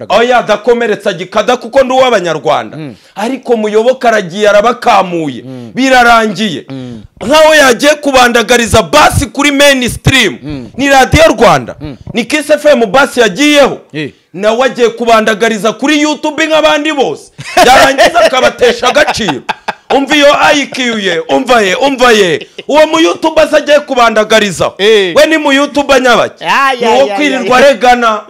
Oya adakomeretsa gikada kuko ndi uw'abanyarwanda. Ariko Muyoboke aragiye arabakamuye birarangiye. Nkaho yagiye kubandagariza basi kuri mainstream. Ni Radio Rwanda, ni Kiss FM basi yagiyeho. Nawe agiye kubandagariza kuri YouTube nk'abandi bose. Yarangiza akabatesha agaciro. Umva iyo IQ ye, umva ye, umva ye. Uwo mu YouTube azagiye kubandagariza. We ni mu YouTube nyabaki. Uwo kwirirwa aregana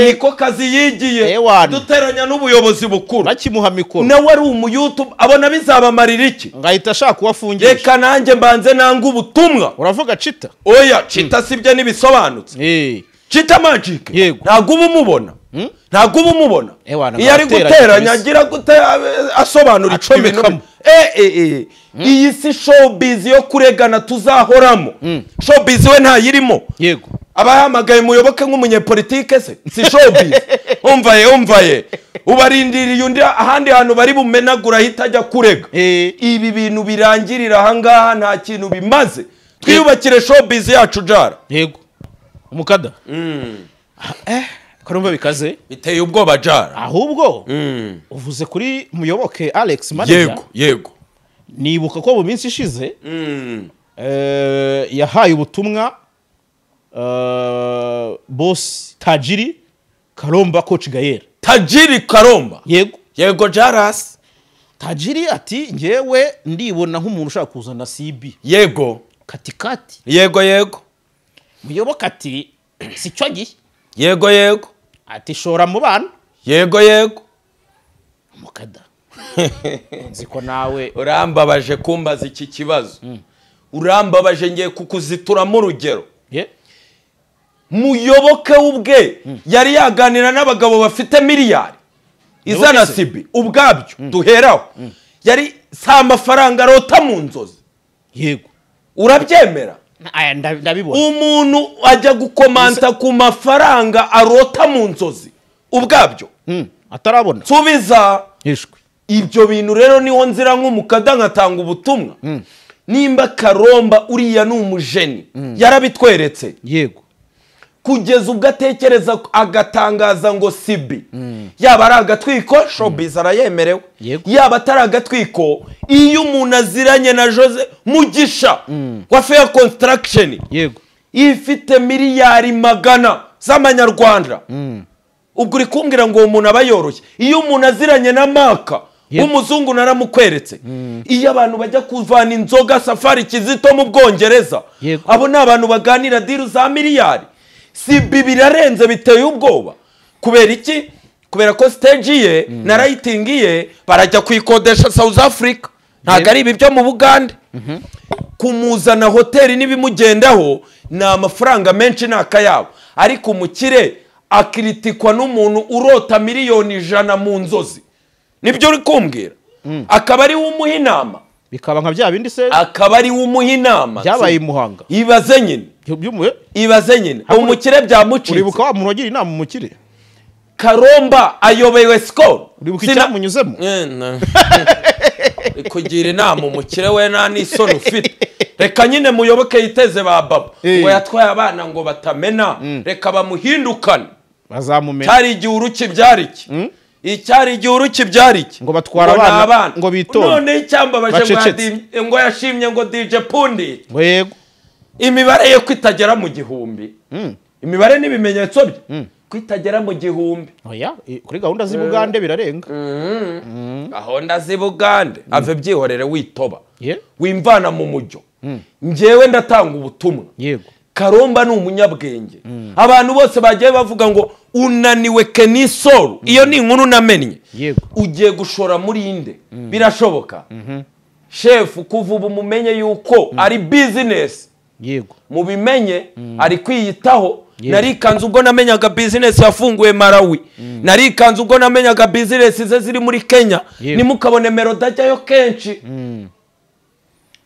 niko kazi yigiye. Duteranya n'ubuyobozi bukuru. Bakimuha mikoro. Nawe ari mu YouTube abona bizabamarira iki? Ngahita ashaka kubafungisha. Reka nanjye mbanze nanga ubutumwa. Uravuga Chita? Oya, Chita sibye nibisobanutse. Chita Magic. Ntago uba umubona. Ntago uba umubona. Iyo ari guteranya agira gute asobanura ibintu. Iyi si showbiz yo kuregana tuzahoramo. Showbiz we ntayirimo. Yego. Abahamagaye Muyoboke nk'umunyepolitike se si showbiz. Umva ye, umva ye. Ubarindiriye undi ahandi hantu bari bumenagura ahita ajya kurega. Ibi bintu birangirira ahangaha nta kintu bimaze. Twiyubakire showbiz yacu jara. Yego. Umukada. Karumva bikaze biteye ubwoba jara. Ahubwo uvuze kuri Muyoboke Alex manager. Yego, yego. Nibuka ko mu minsi ishize yahaye ubutumwa boss Tajiri Karomba coach Gael. Tajiri Karomba. Yego. Yego Jaras. Tajiri ati ngewe ndibona nk'umuntu ushaka kuzana CB. Yego. Katikati. Yego yego. Muyoboke ati si cyo gihe. Yego yego. Ati shora mu bana. Yego yego. Mukada. Nziko nawe urambabaje kumbaza iki kibazo. Urambabaje ngiye kukuzituramo urugero. Muyoboke ubwe yari yaganira n'abagabo bafite miliyari izana sibi ubwabyo duheraho. Yari sa amafaranga arota mu nzozi. Yego. Urabyemera? Ndabibona. Umuntu ajya gukomanta ku mafaranga arota mu nzozi ubwabyo atarabona. Subiza. Ishwe. Ibyo bintu rero niho nzira nk'umukada nkatanga ubutumwa. Nimba Karomba uriya ni umujeni yarabitweretse. Yego. Kugeza ubwo atekereza agatangaza ngo sibi yaba ari agatwiko showbiz arayemerewe, yaba atari agatwiko iyo umuntu aziranye na Jose Mugisha wa Fair Construction, yego, ifite miliyari 100 z'amanyarwanda, ubwo uri kumbwira ngo uwo muntu aba yoroshye. Iyo umuntu aziranye na Maka umuzungu naramukweretse. Iyo abantu bajya kuvana inzoga Safari Kizito mu Bwongereza, abo ni abantu baganira deal za miliyari. Si birarenze biteye ubwoba. Kubera iki? Kubera ko stage ye na rating ye barajya kuyikodesha South Africa. Ntago ari ibi byo mu Bugande. Kumuzana hoteli nibimugendaho ni amafaranga menshi nakayabo. Ariko umukire Akiritikwa n'umuntu urota miliyoni 100 mu nzozi. Nibyo uri kumbwira? Akaba ari umuha inama. Bikaba nka bya bindi se? Akaba ari umuha inama. Byabaye Muhanga. Ibaze nyine. Ibaze nyine. Umukire byamucitse. Uribuka wa muntu wagira inama umukire? Karomba ayobewe Skol. Uribuka icyamunyuzemo? Kugira inama umukire we nta n'isoni ufite. Reka nyine muyoboke yiteze ba baba. Ngo yatwaye abana ngo batamena. Reka bamuhindukane. Bazamumena. Cyari igihuru kibyara iki? Icyari igihuru kibyara iki? Ngo batwara abana ngo bitonde. None icyambabaje ngo yashimye ngo DJ Pundi. Ngo yego. Imibare ye kwitagera mu 1000. Imibare n'ibimenyetso bye. Kwitagera mu 1000. Oya, kuri gahunda z'Ibugande birarenga. Gahunda z'Ibugande ave byihorere witoba. Wimvana mu mujyo. Njyewe ndatanga ubutumwa. Yego. Karomba ni umunyabwenge. Abantu bose bagiye bavuga ngo unaniwe Kenny Sol. Iyo ni inkuru namenye. Ugiye gushora muri inde. Birashoboka. Chef kuva ubu mumenye yuko ari business. Yego. Mubimenye ari kwiyitaho. Narikanze ubwo namenyaga business yafunguye Malawi. Narikanze ubwo namenyaga business ze ziri muri Kenya. Nimukabone Melody ajyayo kenshi.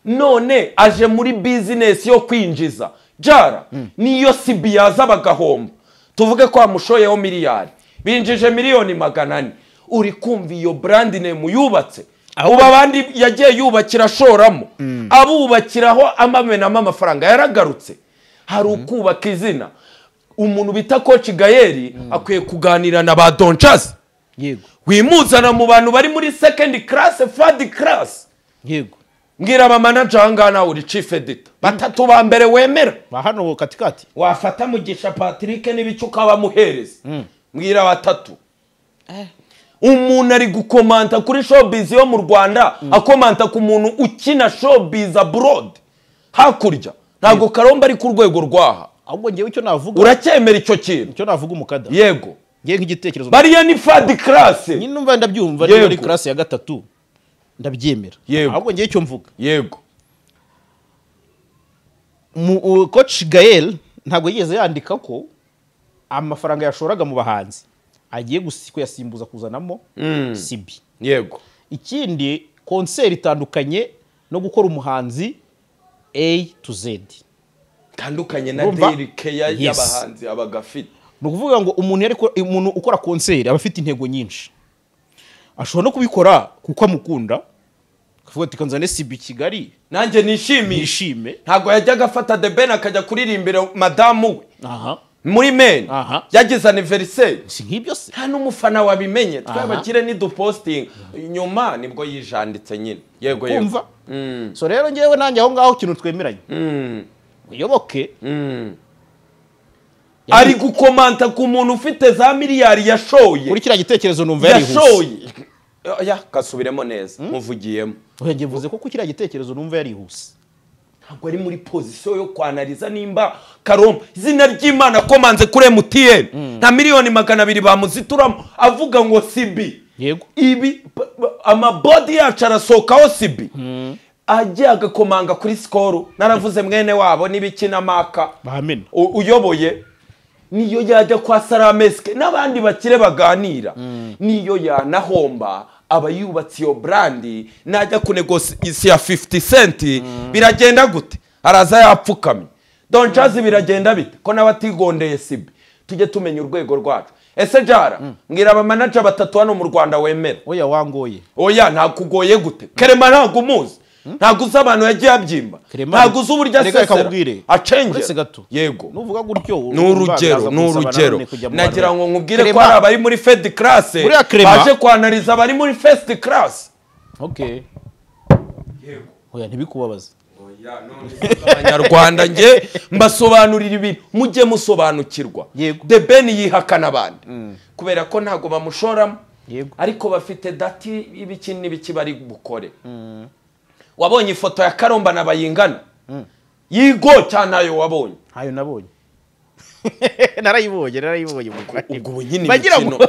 None aje muri business yo kwinjiza. Jara niyo sibi yaza bagahomba. Tuvuge ko amushoyeho miliyari. Binjije miliyoni 400. Uri kumva iyo brand name yubatse. Uba abandi yagiye yubakira ashoramo. Abubakiraho amamenamo amafaranga yaragarutse. Hari ukubaka izina. Umuntu bita Coach Gael akwiye kuganira na ba Don Jazzy. Yego. Wimuzana mu bantu bari muri second class, third class. Yego. Ngira aba manager angana uri chief editor. Batatu ba mbere wemera. Ba hano katikati. Wafata Mugisha Patrick n'ibicuka bamuhereza. Ngira batatu. Umuntu ari gukomanta kuri showbiz yo mu Rwanda, akomanta ku muntu ukina showbiz abroad. Hakurya. Ntago Karomba ari ku rwego rwaha. Ahubwo ngewe icyo navuga. Uracyemera icyo kintu? Icyo navuga umukada. Yego. Ngiye nk'igitekerezo. Bariya ni third class. Nyine numva ndabyumva ni muri class ya gatatu. Ndabyemera. Ahubwo ngiye icyo mvuga. Yego. Coach Gael ntabwo yigeze yandika ko amafaranga yashoraga mu bahanzi agiye kuyasimbuza kuzanamo Sibi. Yego. Ikindi concert itandukanye no gukora umuhanzi A to Z. Tandukanye na daily care y'abahanzi abagafite. Ni ukuvuga ngo umuntu ukora concert aba afite intego nyinshi. Ashobora no kubikora kuko amukunda. Kuvuga ati kanzane Sibi Kigali nanjye nishime. Ntago yajyaga afata The Ben akajya kuririmbira madamu we. Aha. Muri men yagize anniversaire. Si nk'ibyo se. Nta n'umufana wabimenye. Twabakire ni du posting nyuma nibwo yijanditse nyine. Yego yego. Kumva. So rero ngewe nanjye aho ngaho kintu twemeranye. Uyoboke. Ari gukomanta ku muntu ufite za miliyari yashoye. Kuri kiriya gitekerezo numva yarihuse. Yashoye. Ya kasubiremo neza muvugiyemo. Oya ngiye mvuze ko kuri kiriya gitekerezo numva yarihuse. Ntabwo ari muri position yo kwanaliza nimba Karomba izina ry'Imana komanze kuri MTN nta miliyoni 200 bamuzituramo avuga ngo Sibi. Yego. Ibi amabodi yacu arasokaho Sibi. Ajya agakomanga kuri Skol naravuze mwene wabo n'ibiki n'amaka bahamena uyoboye niyo yajya kwa Sarameske n'abandi bakire baganira niyo yanahomba aba yubatse iyo brand najya kunegosiya 50 cent biragenda gute araza yapfukamye Don Jazzy biragenda bite ko nabatigondeye Sibi. Tujye tumenya urwego rwacu. Ese Jara ngira aba manager batatu hano mu Rwanda wemera. Oya wangoye. Oya ntakugoye gute? Kerema ntago umuzi. Ntago uzi abantu yagiye abyimba. Ntago uzi uburyo asesera. Acengera. Yego. Nuvuga gutyo n'urugero n'urugero. Nagira ngo nkubwire ko hari abari muri third class baje kwanaliza abari muri first class. Okay. Yego. Oya ntibikubabaza. Oya none abanyarwanda nge mbasobanurira ibintu mujye musobanukirwa. The Ben yihakana abandi. Kubera ko ntago bamushoramo. Ariko bafite dati ibiki n'ibiki bari bukore. Wabonye ifoto ya Karomba na Bayingana? Yigo cyane ayo wabonye. Ayo nabonye. Narayibonye. Ubwo nyine imikino.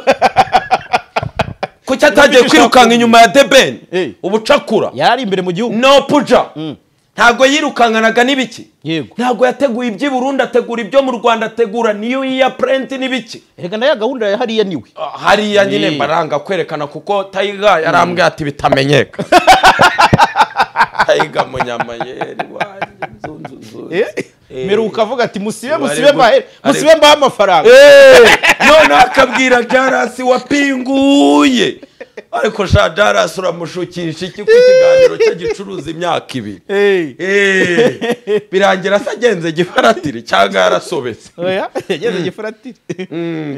Kuki atagiye kwirukanga inyuma ya The Ben? Ubucakura. Yari imbere mu gihugu. No puja. Ntabwo yirukankanaga n'ibiki, ntabwo yateguye iby'i Burundi, ategura ibyo mu Rwanda, ategura niyo iya print n'ibiki. Reka nayo gahunda ya hariya niwe hariya nyine mbaranga kwerekana, kuko Tiger yarambwiye ati bitamenyeka. Tiger munyamayeri wanjye meruka avuga ati musibe musibe mbahe musibe mbahe amafaranga. None akabwira Jarasi wapinguye, ariko sha Jarasi uramushukisha iki ku kiganiro cye gicuruza imyaka ibiri? Birangira se agenze gifaratiri cyangwa yarasobetse? Oya, yagenze gifaratiri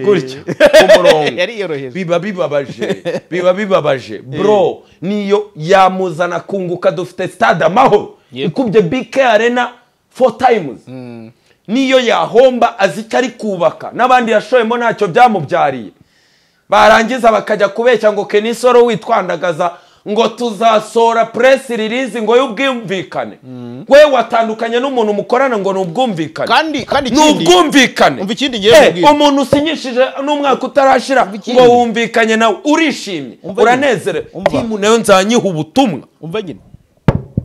gutya ku murongo. Yariyoroheje. Biba bibabaje, biba bibabaje bro. Niyo yamuzana kunguka, dufite Stade Amahoro ikubye BK Arena 4 times. Niyo yahomba azi icyo ari kubaka, n'abandi yashoyemo ntacyo byamubyariye. Barangiza bakajya kubeshya ngo Kenisoro witwandagaza ngo tuzasora press release ngo y'ubwumvikane. We watandukanye n'umuntu mukorana ngo n'ubwumvikane. Kandi n'ubwumvikane. Umva ikindi ngiye kubwira. Umuntu usinyishije n'umwaka utarashira ngo wumvikanye nawe, urishimye, uranezerewe. Timu nayo nzanyiha ubutumwa. Umva nyine.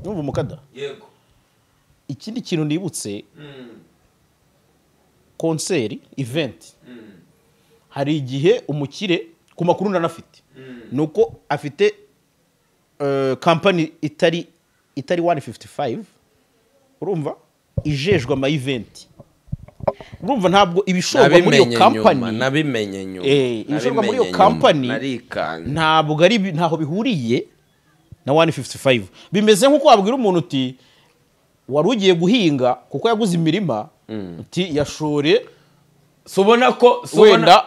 Numva umukada. Yego. Ikindi kintu nibutse, concert event, hari igihe umukire ku makuru ndanafite nuko afite company itari 155, urumva ijejwe ama event. Urumva ntabwo ibishorwa muri iyo company, nabimenye nyuma, ibishorwa muri iyo company ntabwo ari ntaho bihuriye na 155. Bimeze nkuko wabwira umuntu uti wari ugiye guhinga kuko yaguze imirima, uti yashore subona ko wenda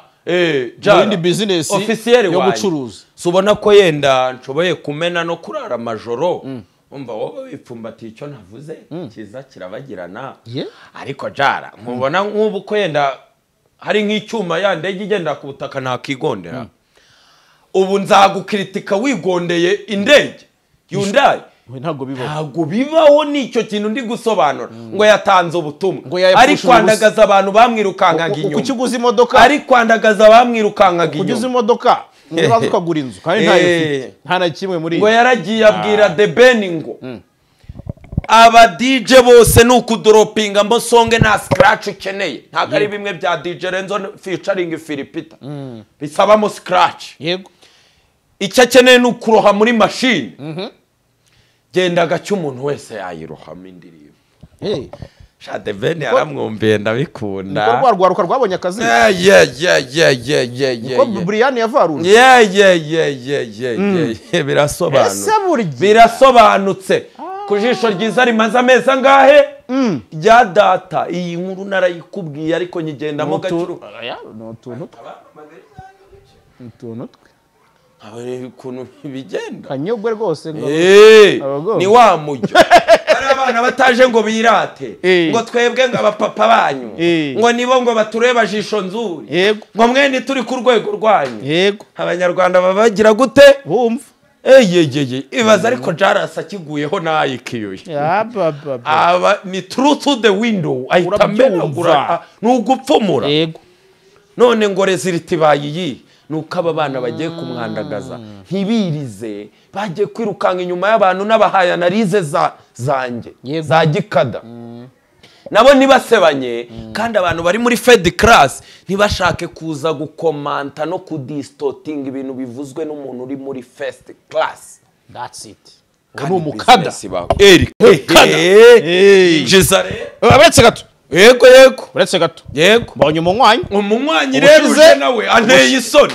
muri business yo gucuruza, subona ko yenda nshoboye kumena no kurara amajoro. Umva wowe wipfumbatiye icyo navuze kiza kirabagirana. Ariko Jara nkubona nk'ubu ko yenda hari nk'icyuma ya ndege igenda ku butaka ntakigondera. Ubu nzagukritika wigondeye indege Hyundai. Ntabwo bibaho, ntabwo bibaho. Nicyo kintu ndi gusobanura ngo yatanze ubutumwa ari kwandagaza abantu bamwirukankaga inyuma. Ukiguza imodoka, ari kwandagaza bamwirukankaga inyuma. Uguze imodoka ntibaza ukagura inzu kandi ntayo ufite, nta na kimwe muri ngo yaragiye abwira The Ben ngo aba DJ bose ni ukudropinga mbo songe nta scratch ukeneye. Ntabwo ari bimwe bya DJ Renzo featuring Philipita bisabamo scratch. Yego, icyo akeneye ni ukuroha muri machine. Genda gacyo umuntu wese yayirohamo indirimbo. Sha The Ben yaramwumviye ndabikunda. Niko rwarwaruka rwabonye akazi. Niko Brian yavaruje. Birasobanutse. Birasobanutse. Ku jisho ryiza rimaze amezi angahe? Rya data. Iyi nkuru narayikubwiye ariko nyigendamo gacuru. Utuntu twe. Abari ukuntu bigenda. Kanyogwe rwose ngo ni wa mujyo. Ari abana bataje ngo birate, ngo twebwe ngo abapapa banyu, ngo nibo ngo batureba jisho nzuri, ngo mwene turi ku rwego rwanyu. Yego. Abanyarwanda babagira gute? Bumva. Ibaza ariko Jarasi akiguyeho nayikiyuye. Aba ni through to the window ahita amenagura nugupfumura. Yego. None ngo result bayiyi nuko aba bana bagiye kumwandagaza ntibirize, bagiye kwirukanka inyuma y'abantu n'abahaye analize zanjye za gikada. Nabo ntibasebanye, kandi abantu bari muri fed class ntibashake kuza gukomanta no kudistorting ibintu bivuzwe n'umuntu uri muri first class. That's it. Ni umukada. Eric. Jezare. Uretse gato. Yego yego. Uretse gato. Yego. Mbonye umunywanyi. Umunywanyi rero uje nawe anteye isoni.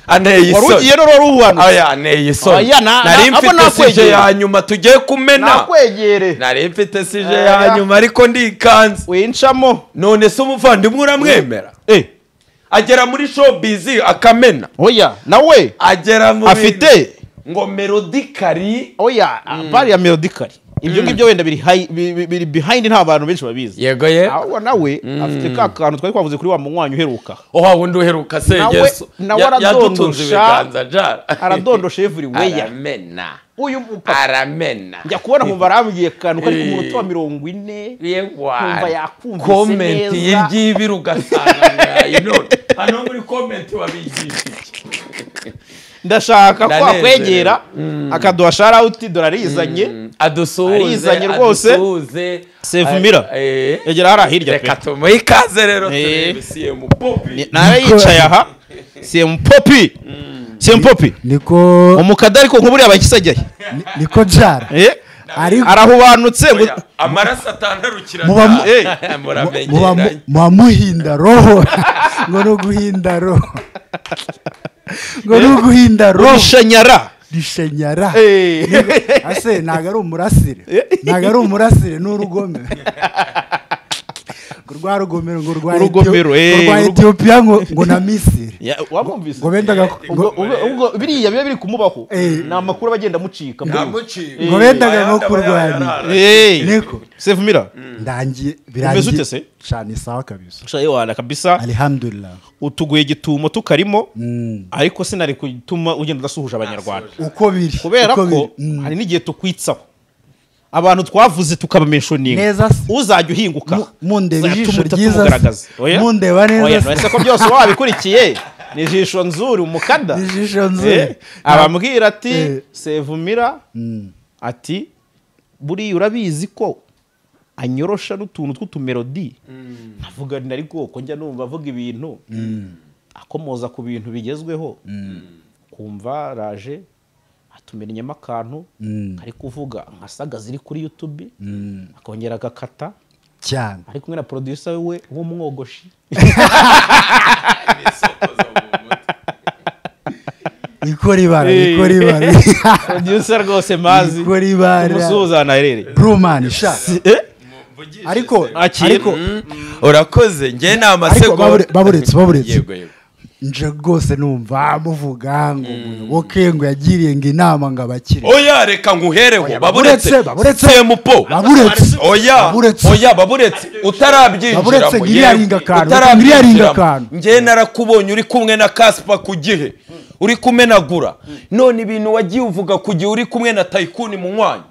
Anteye isoni. Wari ugiye rero ruhano. Aya anteye isoni. Nari mfite sije ya nyuma tugiye kumena. Nakwegere. Nari mfite sije ya nyuma ariko ndikanze. Wincamo. None se umuvandimwe uramwemera? Agera muri showbiz akamena. Oya, nawe agera muri afite ngo melodically. Oya, bari ya melodically. Ibyo ngibyo wenda biri high, biri behind, nta bantu benshi babizi. Yego ye. Ahubwo nawe afite ka kantu twari twavuze kuri wa munywanyi uheruka. Oh, wundi uheruka se Yesu. Yadutunze ibiganza Jara. Aradondosha everywhere. Aramena. Uyu mupapa aramena. Njya kubona nkumva arambwiye kantu kari ku munota wa 40. Kumva yakumvise comment y'ibyibiri ugasanga ngayi none. Hano muri comment babigisha iki? Ndashaka ko akwegera akaduha shout out dore arizanye. Adusuhuze. Arizanye rwose. Adusuhuze. Sevumira. Egera hariya hirya pe. Reka tumuhe ikaze rero, Eh. turebe CM Poppy. Nawe yicaye aha. CM Poppy, CM Poppy. Niko. Umukada ariko nk'uburiya abakisajyaye. Niko jara. Ariko Arahubanutse ngo Oya, amaraso atantarukira. Muba Muramenyeranye. Muba muhinda roho, ngo ni uguhinda roho, ngo ni uguhinda roho. Rishanyara. Rishenyara. Ase ntabwo ari umurasire, ntabwo ari umurasire, ni urugomero, ngo rwa rugomero, ngo rwa Urugomero, ngo rwa Etiyopiya, ngo na Misiri. Wamwumvise? Ngo bendaga ubwo ubwo biriya biba biri kumubaho ni amakuru aba agenda amucika muri we. Ntamucika. Ngo bendaga Ayandi nko aba kurwanya. yayarara. Niko. Sevumira. Ndangiye birangiye. Umeze ute se? Cyane, sawa kabisa. Shayewana kabisa. Alhamdulillah. Utuguye gitumo tukarimo, ariko sinari gutuma ugenda udasuhuje Abanyarwanda. Uko biri. Kubera Uko ko biri. hari n'igihe tukwitsaho abantu twavuze tukabamentioninga. Neza se. Uzajya uhinguka Mundeba uzajya ijisho tumuta ryiza se. tumugaragaza. Oya? Mundeba neza Oya, se. none se ko byose wabikurikiye, ni ijisho nzuri umukada. Ni ijisho nzuri. Abambwira ati Sevumira ati buriya urabizi ko anyorosha n'utuntu tw'utumelody, nkavuga nti ariko ko njya numva avuga ibintu akomoza ku bintu bigezweho, kumva raje atumennyemo akantu ari kuvuga nka saga ziri kuri YouTube, akongera agakata cyane ari kumwe na producer we w'umwogoshi. Ibisokozo mu mutwe. Ikora ibara, ikora ibara. Producer rwose mazi Ikora ibara. umusuhuza ahantu aherereye. Brumani sha. Mvugishe Ariko se. Akira. Ariko Urakoze, njye ni ariko amasegonda. baburetse baburetse. Yego. Nje rwose numva muvuga ngo Muyoboke ngo yagiriye ngo inama ngo abakire. Oya, reka nkuhereho, baburetse. Baburetse, baburetse. Semupo. Baburetse. Oya. Baburetse. Oya, baburetse utarabyinjiramo. Baburetse, ngiriya Yewe, ringa akantu, utarabyinjiramo. ngiriya ringa akantu. Njye narakubonye uri kumwe na Kaspa ku gihe uri kumenagura, none ibintu wagiye uvuga ku gihe uri kumwe na Tayikuni munywanyi,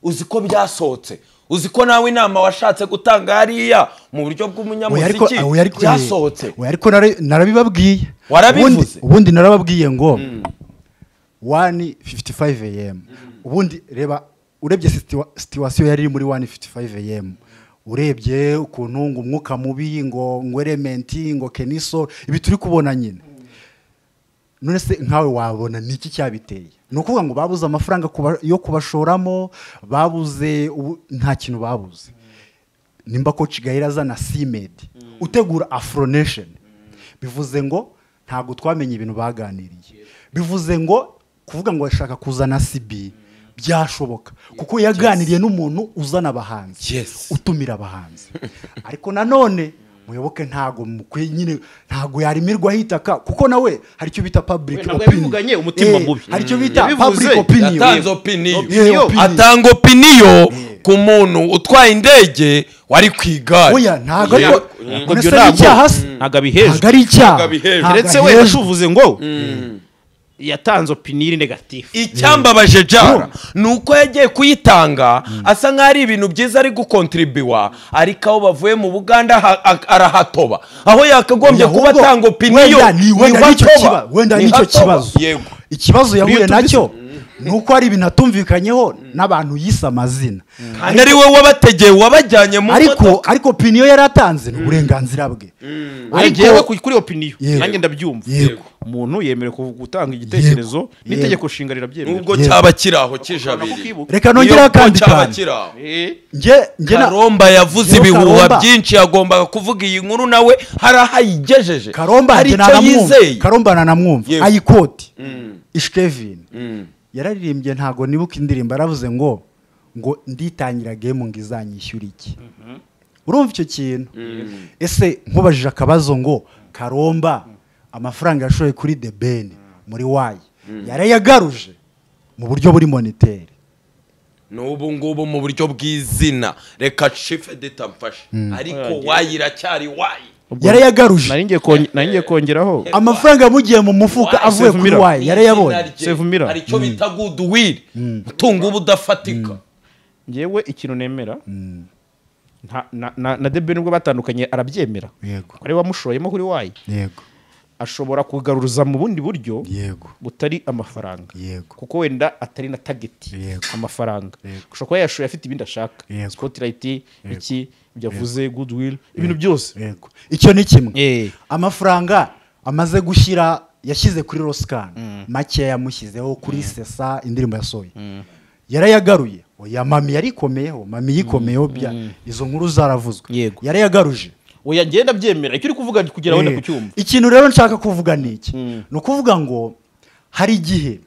uzi ko byasohotse? Uzi ko nawe inama washatse gutanga hariya mu buryo Oya, ariko bw'umunyamuziki oya, ariko byasohotse? Oya, ariko narabibabwiye. Warabivuze? Ubundi narababwiye ngo 1:55 am. Ubundi reba, urebye situation yari iri muri 1:55 am, urebye ukuntu ngo umwuka mubi, ngo Element, ngo Keniso, ibi turi kubona nyine. None se nkawe wabona niki cyabiteye? Ni ukuvuga ngo babuze amafaranga yo kubashoramo, babuze nta kintu babuze. Nimba ko Kigali azana Simedi utegura Afro Nation, bivuze ngo ntabwo twamenye ibintu baganiriye. Bivuze ngo kuvuga ngo ashaka kuzana CB byashoboka kuko yaganiriye n'umuntu uzana abahanzi, utumira abahanzi. Ariko nanone Muyoboke ntago mukwiye nyine, ntago yarimirwaho itaka, kuko nawe hari icyo bita public We, ntabwo opinion. yabivuganye umutima mubi. Hari icyo bita Yabivuze. public opinion. Yatanze opinion. Opinion. Atanga opinion ku muntu utwaye indege wari ku igare. Oya, ntago ariko Ubwo none ibyo se ni icyaha se? Ntabwo abihejwe. Ntabwo ari icyaha. Ntabwo abihejwe. Ntabwo Keretse wenda ahejwe. tuvuze ngo yatanze opinion négative. Icyambabaje jara ni uko yagiye kuyitanga asa nk'aho ari ibintu byiza ari gukontribuwa, ariko aho bavuye mu Buganda arahatoba aho yakagombye kuba Ahubwo atanga opinion. wenda ni wenda niho nicyo atoba. wenda Niho nicyo atoba. kibazo. Yego. Ikibazo yahuye YouTube nacyo ni uko hari ibintu atumvikanyeho n'abantu yise amazina. Kandi ari we wabategeye, wabajyanye mu Ariko modoka. ariko opinion yari atanze ni uburenganzira bwe. Ariko Ariko kuri opinion Yego. nanjye ndabyumva. Yego. Umuntu yemerewe gutanga igitekerezo, n'itegeko nshinga rirabyemera. Nubwo Yego. cyaba kiri aho kijabiri. Kukibuka. Reka nongereho Niyo akandi cyaba kantu. kiri aho. Nge Karomba yavuze Yewe ibihuha Karomba. byinshi, yagombaga kuvuga iyi nkuru nawe hari aho ayigejeje, Karomba hari njye icyo nanamwumva. yizeye. Karomba nanamwumva. Yego. Ayikoti Ishkevin yararirimbye, ntago nibuka indirimbo, yaravuze ngo nditangira game ngo izanyishyura iki. Urumva icyo kintu? Ese nkubajije akabazo ngo Karomba amafaranga yashoye kuri The Ben muri wayi yarayagaruje mu buryo buri monétaire? N'ubu ngubu mu buryo bw'izina, reka chief editor mfashe, ariko wayi iracyari wayi. Yarayagaruje. Nari ngiye kongeraho. Amafaranga yamugiye mu mufuka Wayi, avuye kuri Sevumira. wayi yarayabonye. Izina rye, Sevumira. hari icyo bita goodwill, umutungo uba udafatika. Ngewe ikintu nemera, na The Ben nubwo batandukanye arabyemera Yego. ko ari we wamushoyemo kuri wayi. Yego. Ashobora kugaruza mu bundi buryo butari amafaranga, kuko wenda atari na target amafaranga, ushobora kuba yashoye afite ibindi ashaka, spotlight, iki ibyo avuze, goodwill, ibintu byose. Icyo ni kimwe. Amafaranga amaze gushyira, yashyize kuri Roscan make, yamushyizeho kuri Sesa indirimbo yasohoye, yarayagaruye. Oya, Mami yarikomeyeho, Mami yikomeyeho, bya izo nkuru zaravuzwe, yarayagaruje. Oya, ngenda byemera icyo uri kuvuga kugira wenda kucyumva. Ikintu rero nshaka kuvuga ni iki, ni ukuvuga ngo hari igihe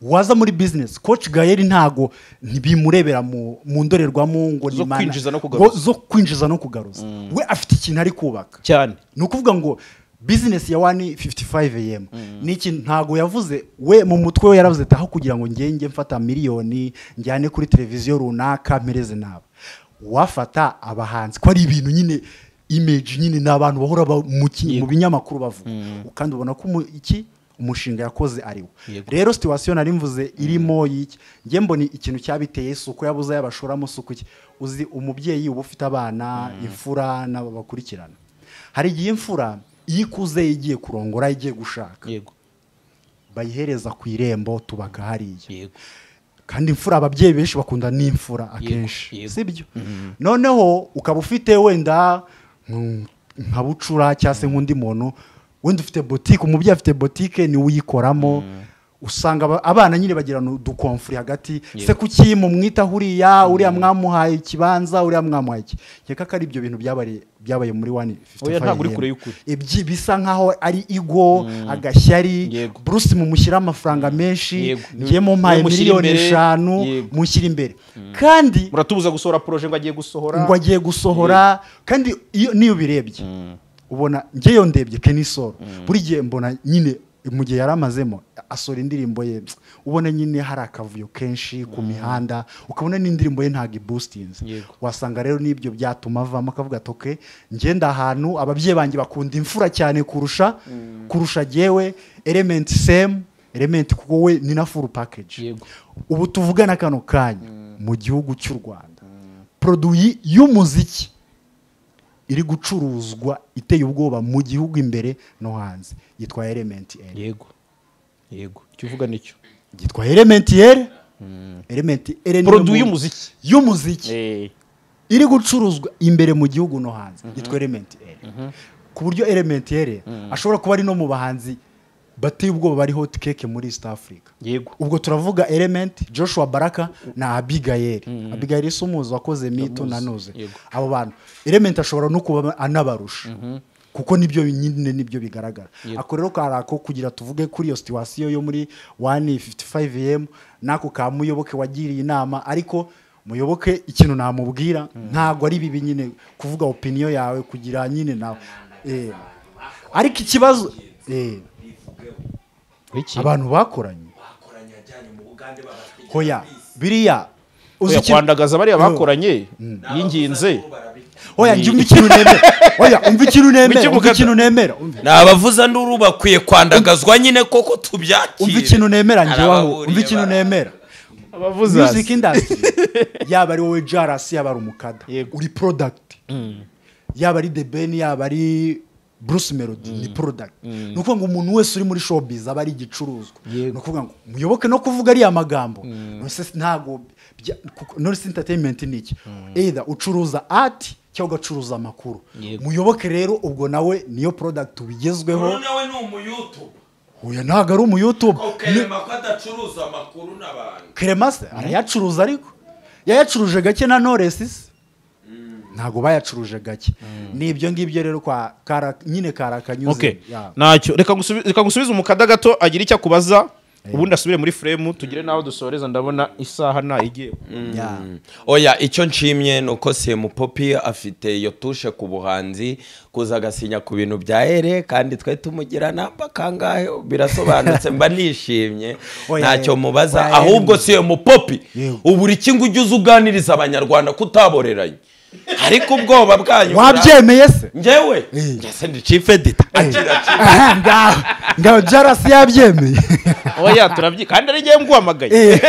waza muri business, Coach Gael ntago ntibimurebera mu ndorerwamo ngo ni kwinjiza no kugaruza, zo kwinjiza no kugaruza, we afite ikintu ari kubaka cyane. Ni ukuvuga ngo business ya 1:55 AM ni ikintu ntago yavuze we mu mutwe we, yaravuze ati aho kugira ngo ngenge mfata miliyoni njyane kuri televiziyo runaka mpereze nabo, wafata abahanzi ko ari ibintu nyine image nyine n'abantu bahora mu binyamakuru bavuga, kandi ubona ko iki umushinga yakoze ariwo. Rero situation nari mvuze irimo y'iki, nge mbona ikintu cyabiteye suko yabuze yabashoramo suko iki, uzi umubyeyi uba ufite abana imfura n'abakurikirana, hari igihe imfura iyo ikuze igiye kurongora igiye gushaka, bayihereza ku irembo tubaka hariya, kandi imfura ababyeyi benshi bakunda n'imfura akenshi, sibyo? Noneho ukaba ufite wenda nka bucura cyangwa se nk'undi muntu wenda ufite botike, umubyeyi afite botike niwe uyikoramo, usanga abana nyine bagirana udukonfuri hagati, se kuki mumwita huriya, uriya mwamuhaye ikibanza, uriya mwamuhaye iki. Nkeka ko ari ibyo bintu byabaye muri 1:55. Ntabwo uri kure y'ukuri. Ibyi bisa nkaho ari ego, agashyari, Bruce mumushyira amafaranga menshi, ngiye mumpaye miliyoni 5 mushyira imbere, kandi muratubuza gusohora projet ngo agiye gusohora, ngo agiye gusohora, kandi iyo niyo birebye ubona ngeyo ndebye Kenny Sol buri gihe mbona nyine mu gihe yaramazemo asora indirimbo ye, ubona nyine hari akavuyo kenshi ku mihanda, ukabona n'indirimbo ye ntago iboostinze. Wasanga rero n'ibyo byatuma avamo akavuga ati okay, ngenda ahantu ababyeyi banjye bakunda imfura cyane kurusha jewe Element same Element, kuko we ni na full package. Ubu tuvugana kano kanya mu gihugu cy'u Rwanda, produit y'umuziki iri gucuruzwa iteye ubwoba mu gihugu imbere no hanze yitwa Element L. Yego. Yego, icyo uvuga nicyo. Yitwa Element L. Element L produit y'umuziki. Iri gucuruzwa imbere mu gihugu no hanze yitwa Element L. Ku buryo Element L ashobora kuba ari no mu bahanzi bateye ubwoba bari hot cake muri East Africa. Yego. Ubwo turavuga Element, Joshua Baraka na Abigail. Abigail sumuzi wakoze mito nanuze. Abo bantu Element ashobora no kuba anabarusha. Kuko nibyo nyine nibyo bigaragara. Ako rero karako kugira tuvuge kuri iyo situation yo muri 1:55 AM nako ka Muyoboke wagiriye inama, ariko Muyoboke ikintu namubwira ntago ari bibi nyine kuvuga opinion yawe kugira nyine nawe. Ariko ikibazo abantu bakoranye hoya biriya uzi kwandagaza bariya bakoranye yinginze. Oya njye umva ikintu nemera, oya umva ikintu nemera, umva ikintu nemera, nabavuza nduru bakwiye kwandagazwa nyine koko tubyakire. Umva ikintu nemera njyewe, umva ikintu nemera. Abavuza music industry yaba ari wowe Jaras, yaba ari umukada, uri product, yaba ari The Ben, yaba ari Bruce Melody, ni product. Nukuvuga ngo umuntu wese uri muri showbiz aba ari igicuruzwa. Nukuvuga ngo Muyoboke no kuvuga ari amagambo nose ntago nose entertainment ni iki, either ucuruza art cyangwa ugacuruza amakuru. Muyoboke rero ubwo nawe niyo product ubigezweho. Nawe ni umu YouTube. Oya ntago ari umu YouTube. Kerema ko adacuruza amakuru n'abantu. Kerema se arayacuruza, ariko yayacuruje gake na Knowless se. Ntago bayacuruje gake. Nibyo ngibyo rero kwa nyine karakanyuze. Ntacyo reka ngusubize umukada gato agira icyo akubaza, ubundi asubire muri frame tugire naho dusoreza, ndabona isaha na igiye. Oya, icyo nshimye nuko CM Poppy afite iyo tushe ku buhanzi kuza agasinya ku bintu bya ere, kandi twe tumugira namba kangahe birasobanutse, mba nishimye ntacyo mubaza. Ahubwo CM Poppy uburi iki ngo ujye uganiriza abanyarwanda kutaboreranye. Ariko ubwoba bwanyu wabyemeye se? Njyewe njye ndi chief editor. Ngaho Jaras yabyemeye. Oya turabyi kandi ari ngiye nguhamagaye.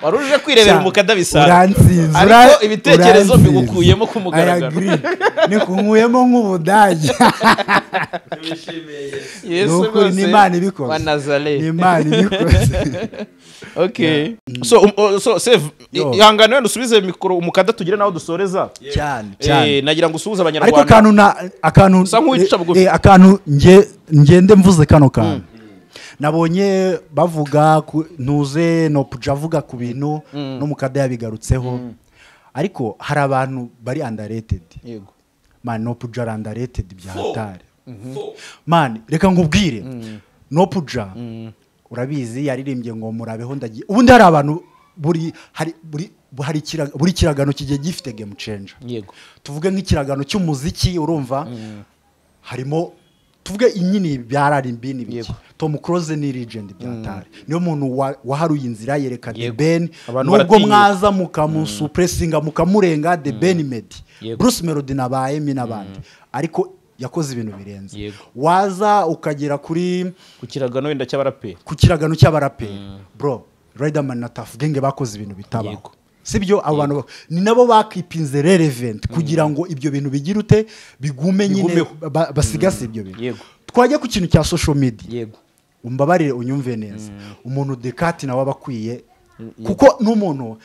Waruje kwirebera umukada bisanzwe. Uransinze. Ariko ibitekerezo mbigukuyemo ku mugaragaro. Ni kunkuyemo nk'ubudage. Yesu rwose. Ni Imana ibikoze. Ni Imana ibikoze. Okay. So save ihangane wenda usubize mikoro umukada tugire naho dusoreza. Cyane cyane. Nagira ngo usuhuze abanyarwanda. Ariko akantu akantu ngende mvuze kano kantu. Nabonye bavuga ntuze no puja avuga ku bintu no mukada yabigarutseho. Ariko hari abantu bari underrated. Yego. Man no puja underrated bya hatari. Man reka nkubwire. No puja urabizi yaririmbye ngo murabeho ndagiye. Ubundi hari abantu buri buri kiragano kigiye gifite game changer. Yego. Tuvuge nk'ikiragano cy'umuziki urumva harimo tuvuge inyini bya R&B ni biki. Tom Close ni legend bya hatari. Niyo muntu waharuye inzira yereka The Ben nubwo mwaza mukamusupressinga mukamurenga The Ben Meddy. Bruce Melody nabaye mi nabandi. Ariko yakoze ibintu birenze. Waza ukagera kuri ku kiragano wenda cy'abaraperi. Ku kiragano cy'abaraperi. Bro, Riderman na Tuff Gang bakoze ibintu bitabaho. Sibyo abo bantu ni nabo bakipinze relevant kugira ngo ibyo bintu bigirute bigume nyine basigase ibyo bintu. Twajya ku kintu cya social media. Yego. Umbabarire unyumve neza. Umuntu Dekati nawe abakwiye kuko n'umuntu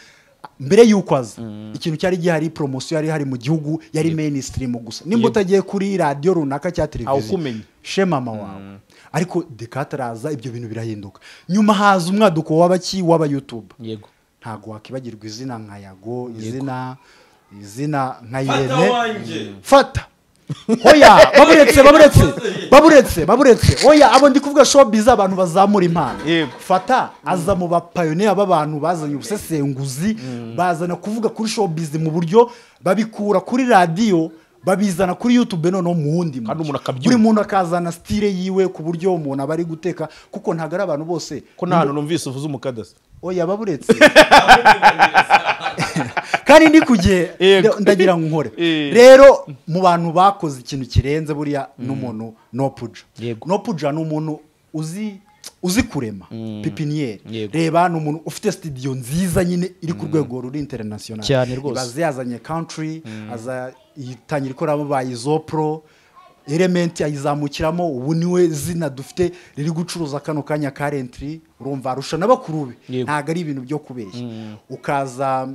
mbere yuko aza ikintu cyari gihari promotion yari hari mu gihugu yari mainstream gusa. Nimba utagiye kuri radio runaka cya televiziyo shema mama wawe. Ariko Dekati araza ibyo bintu birahinduka. Nyuma haza umwaduko w'abaki w'aba YouTube. Yego. Ntago wakibagirwa izina nka Yago, izina nka Irene. Fata. Oya, baburetse. Oya, abo ndi kuvuga showbiz abantu bazamura impano. Fata aza mu ba pioneer b'abantu bazanye ubusesenguzi, bazana kuvuga kuri showbiz mu buryo babikura kuri radio babizana kuri YouTube none mu wundi buri muntu akazana style yiwe ku buryo umuntu abari guteka kuko ntagara abantu bose ko nta hantu numvise uvuze umukadasi. Oya baburetse. Kandi ndi kugiye ndagira ngo nkore. Rero mu bantu bakoze ikintu kirenze buriya n'umuntu no puja. No puja ni umuntu uzi kurema pipiniere. Reba ni umuntu ufite studio nziza nyine iri ku rwego ruri international. Ibaze yazanye country aza yitangira ikora babaye Zopro Element ayizamukiramo ubu niwe zina dufite riri gucuruza kano kanya currently urumva arusha n'abakuru be ntago ari ibintu byo kubeshya. Ukaza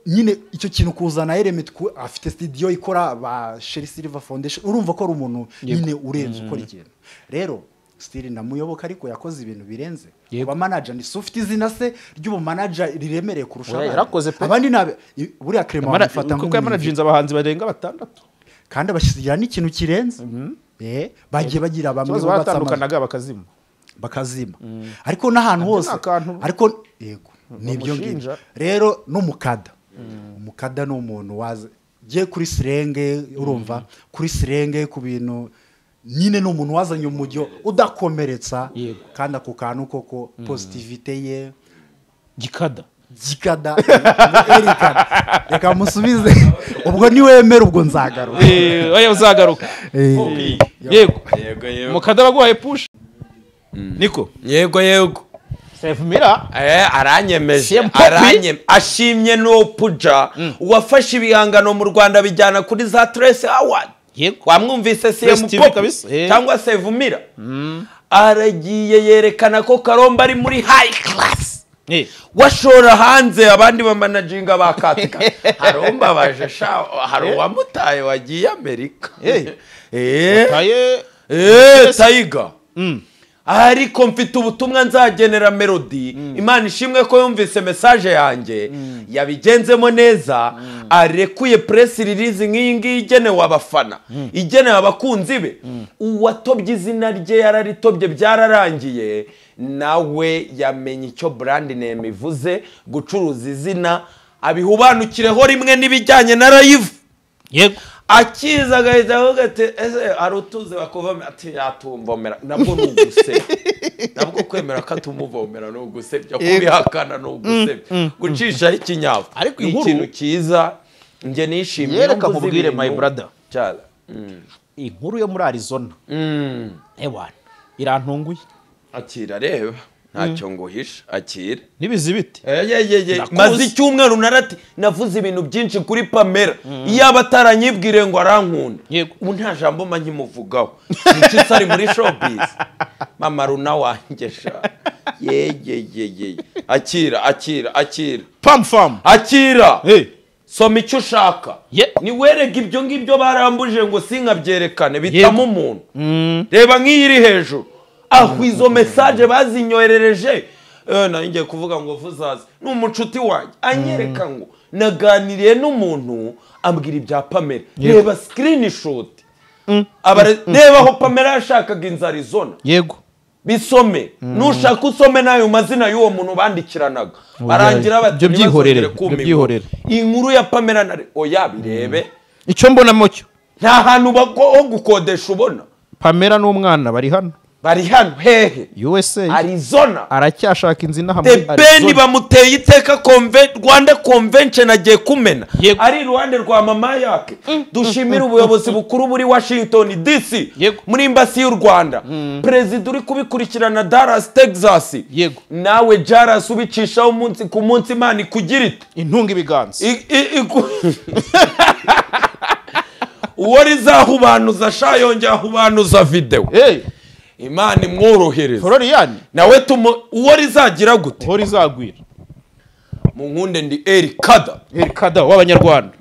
nyine icyo kintu kuzana Element afite studio ikora ba Sherry Silver Foundation urumva ko ari umuntu nyine urenze ukora ikintu. Rero stili ndamuyoboka ariko yakoze ibintu birenze. Kuba manager ni ufite izina se ry'ubu manager riremereye kurusha abandi. Abandi nabe buriya Clement bifata kuko yamanaginze abahanzi barenga batandatu kandi abashyira n'ikintu kirenze. Bagiye bagira bamwe batandukanaga bakazima. Ariko n'ahantu hose ariko yego nibyo ngibyo. Rero n'umukada. Umukada ni umuntu waze giye kuri sirenge urumva kuri sirenge ku bintu nyine ni umuntu wazanye umujyo udakomeretsa kandi ako kantu koko positivite ye gikada Erika reka musubize ubwo niwemera ubwo nzagaruka. Oya uzagaruka. Yego mukada baguhaye push niko. Yego Sefmira aranyemeje ashimye no puja wafashe ibihangano mu Rwanda bijyana kuri za Trace Award. Wamwumvise CM Pop cyangwa Sevumira aragiye yerekana ko Karomba ari muri high class. Washora hanze abandi bamanaginga bakatika. Haromba baje sha hari uwamutaye wagiye Amerika. Tiger. Ariko mfite ubutumwa nzagenera Melody. Imana ishimwe ko yumvise message yanjye yabigenzemo neza arekuye press release nk'iyi ngiyi igenewe abafana igenewe abakunzi be. Uwatobye izina rye yararitobye byararangiye nawe yamenye icyo brand name ivuze gucuruza izina abihubanukireho rimwe n'ibijyanye na live. Yego. Akiza agahita avuga ati ese hari utuze bakuvomera ati yatumvomera nabwo ni uguseka. Nabwo kwemera ko atumuvomera ni ugusebya, kubihakana ni ugusebya, gucishaho ikinyafu Ariko ni inkuru- ikintu cyiza, njye nishimiye. Yereka mvuze nkubwire, my ibintu. brother. Cyara. Inkuru yo muri Arizona, ewana, irantunguye. Akira, reba, ntacyo nguhisha, akira. N'ibizibiti. Eyeyeye, Ndakuzi. maze icyumweru narati navuze ibintu byinshi kuri Pamela. Iyaba ataranyibwire ngo arankunda, ubu nta jambo mba nkimuvugaho. Inshuti ari muri showbiz, mama runa wanjye sha, yeyeyeye, akira, akira, akira. Pam fam. Akira. Hey. Soma icyo ushaka. Niwerega ibyo ngibyo barambuje ngo sinkabyerekane, bitamo umuntu. Reba nk'iyi iri hejuru aho, izo message bazinyoherereje. Nari ngiye kuvuga ngo vuzaze ni umucuti wanjye, anyereka ngo naganiriye n'umuntu ambwira ibya Pamela. Reba screenshot. Reba aho Pamela yashakaga inzu Arizona. Bisome nushaka, usome n'ayo mazina y'uwo muntu bandikiranaga, barangira bati Ibyo byihorere, "Ntibazongere kumpa ibyo byihorere. inkuru." Inkuru ya Pamela na oya, birebe. Icyo mbonamo cyo, Nta hantu ho gukodesha ubona. Pamela n'umwana bari hano. Bari hano hehe? USA. Arizona. Aracyashaka inzu inaha The muri Ben Arizona. bamuteye iteka Rwanda Convention agiye kumena, ari iruhande rwa mama yake. Dushimire ubuyobozi bukuru buri Washington DC, muri embassy y'u Rwanda, perezida uri kubikurikirana Dallas, Texas. Nawe Jaras ubicishaho umunsi ku munsi, Imana ikugira ite? Intunga ibiganza. Uwo rizahubanuza sha, yongera ahubanuza videwo. Hey, Imana imworohereza. Florian. Nawe tumu uwo rizagira gute? Ho rizagwira. Mu nkunde ndi Erikada. Erikada w'Abanyarwanda.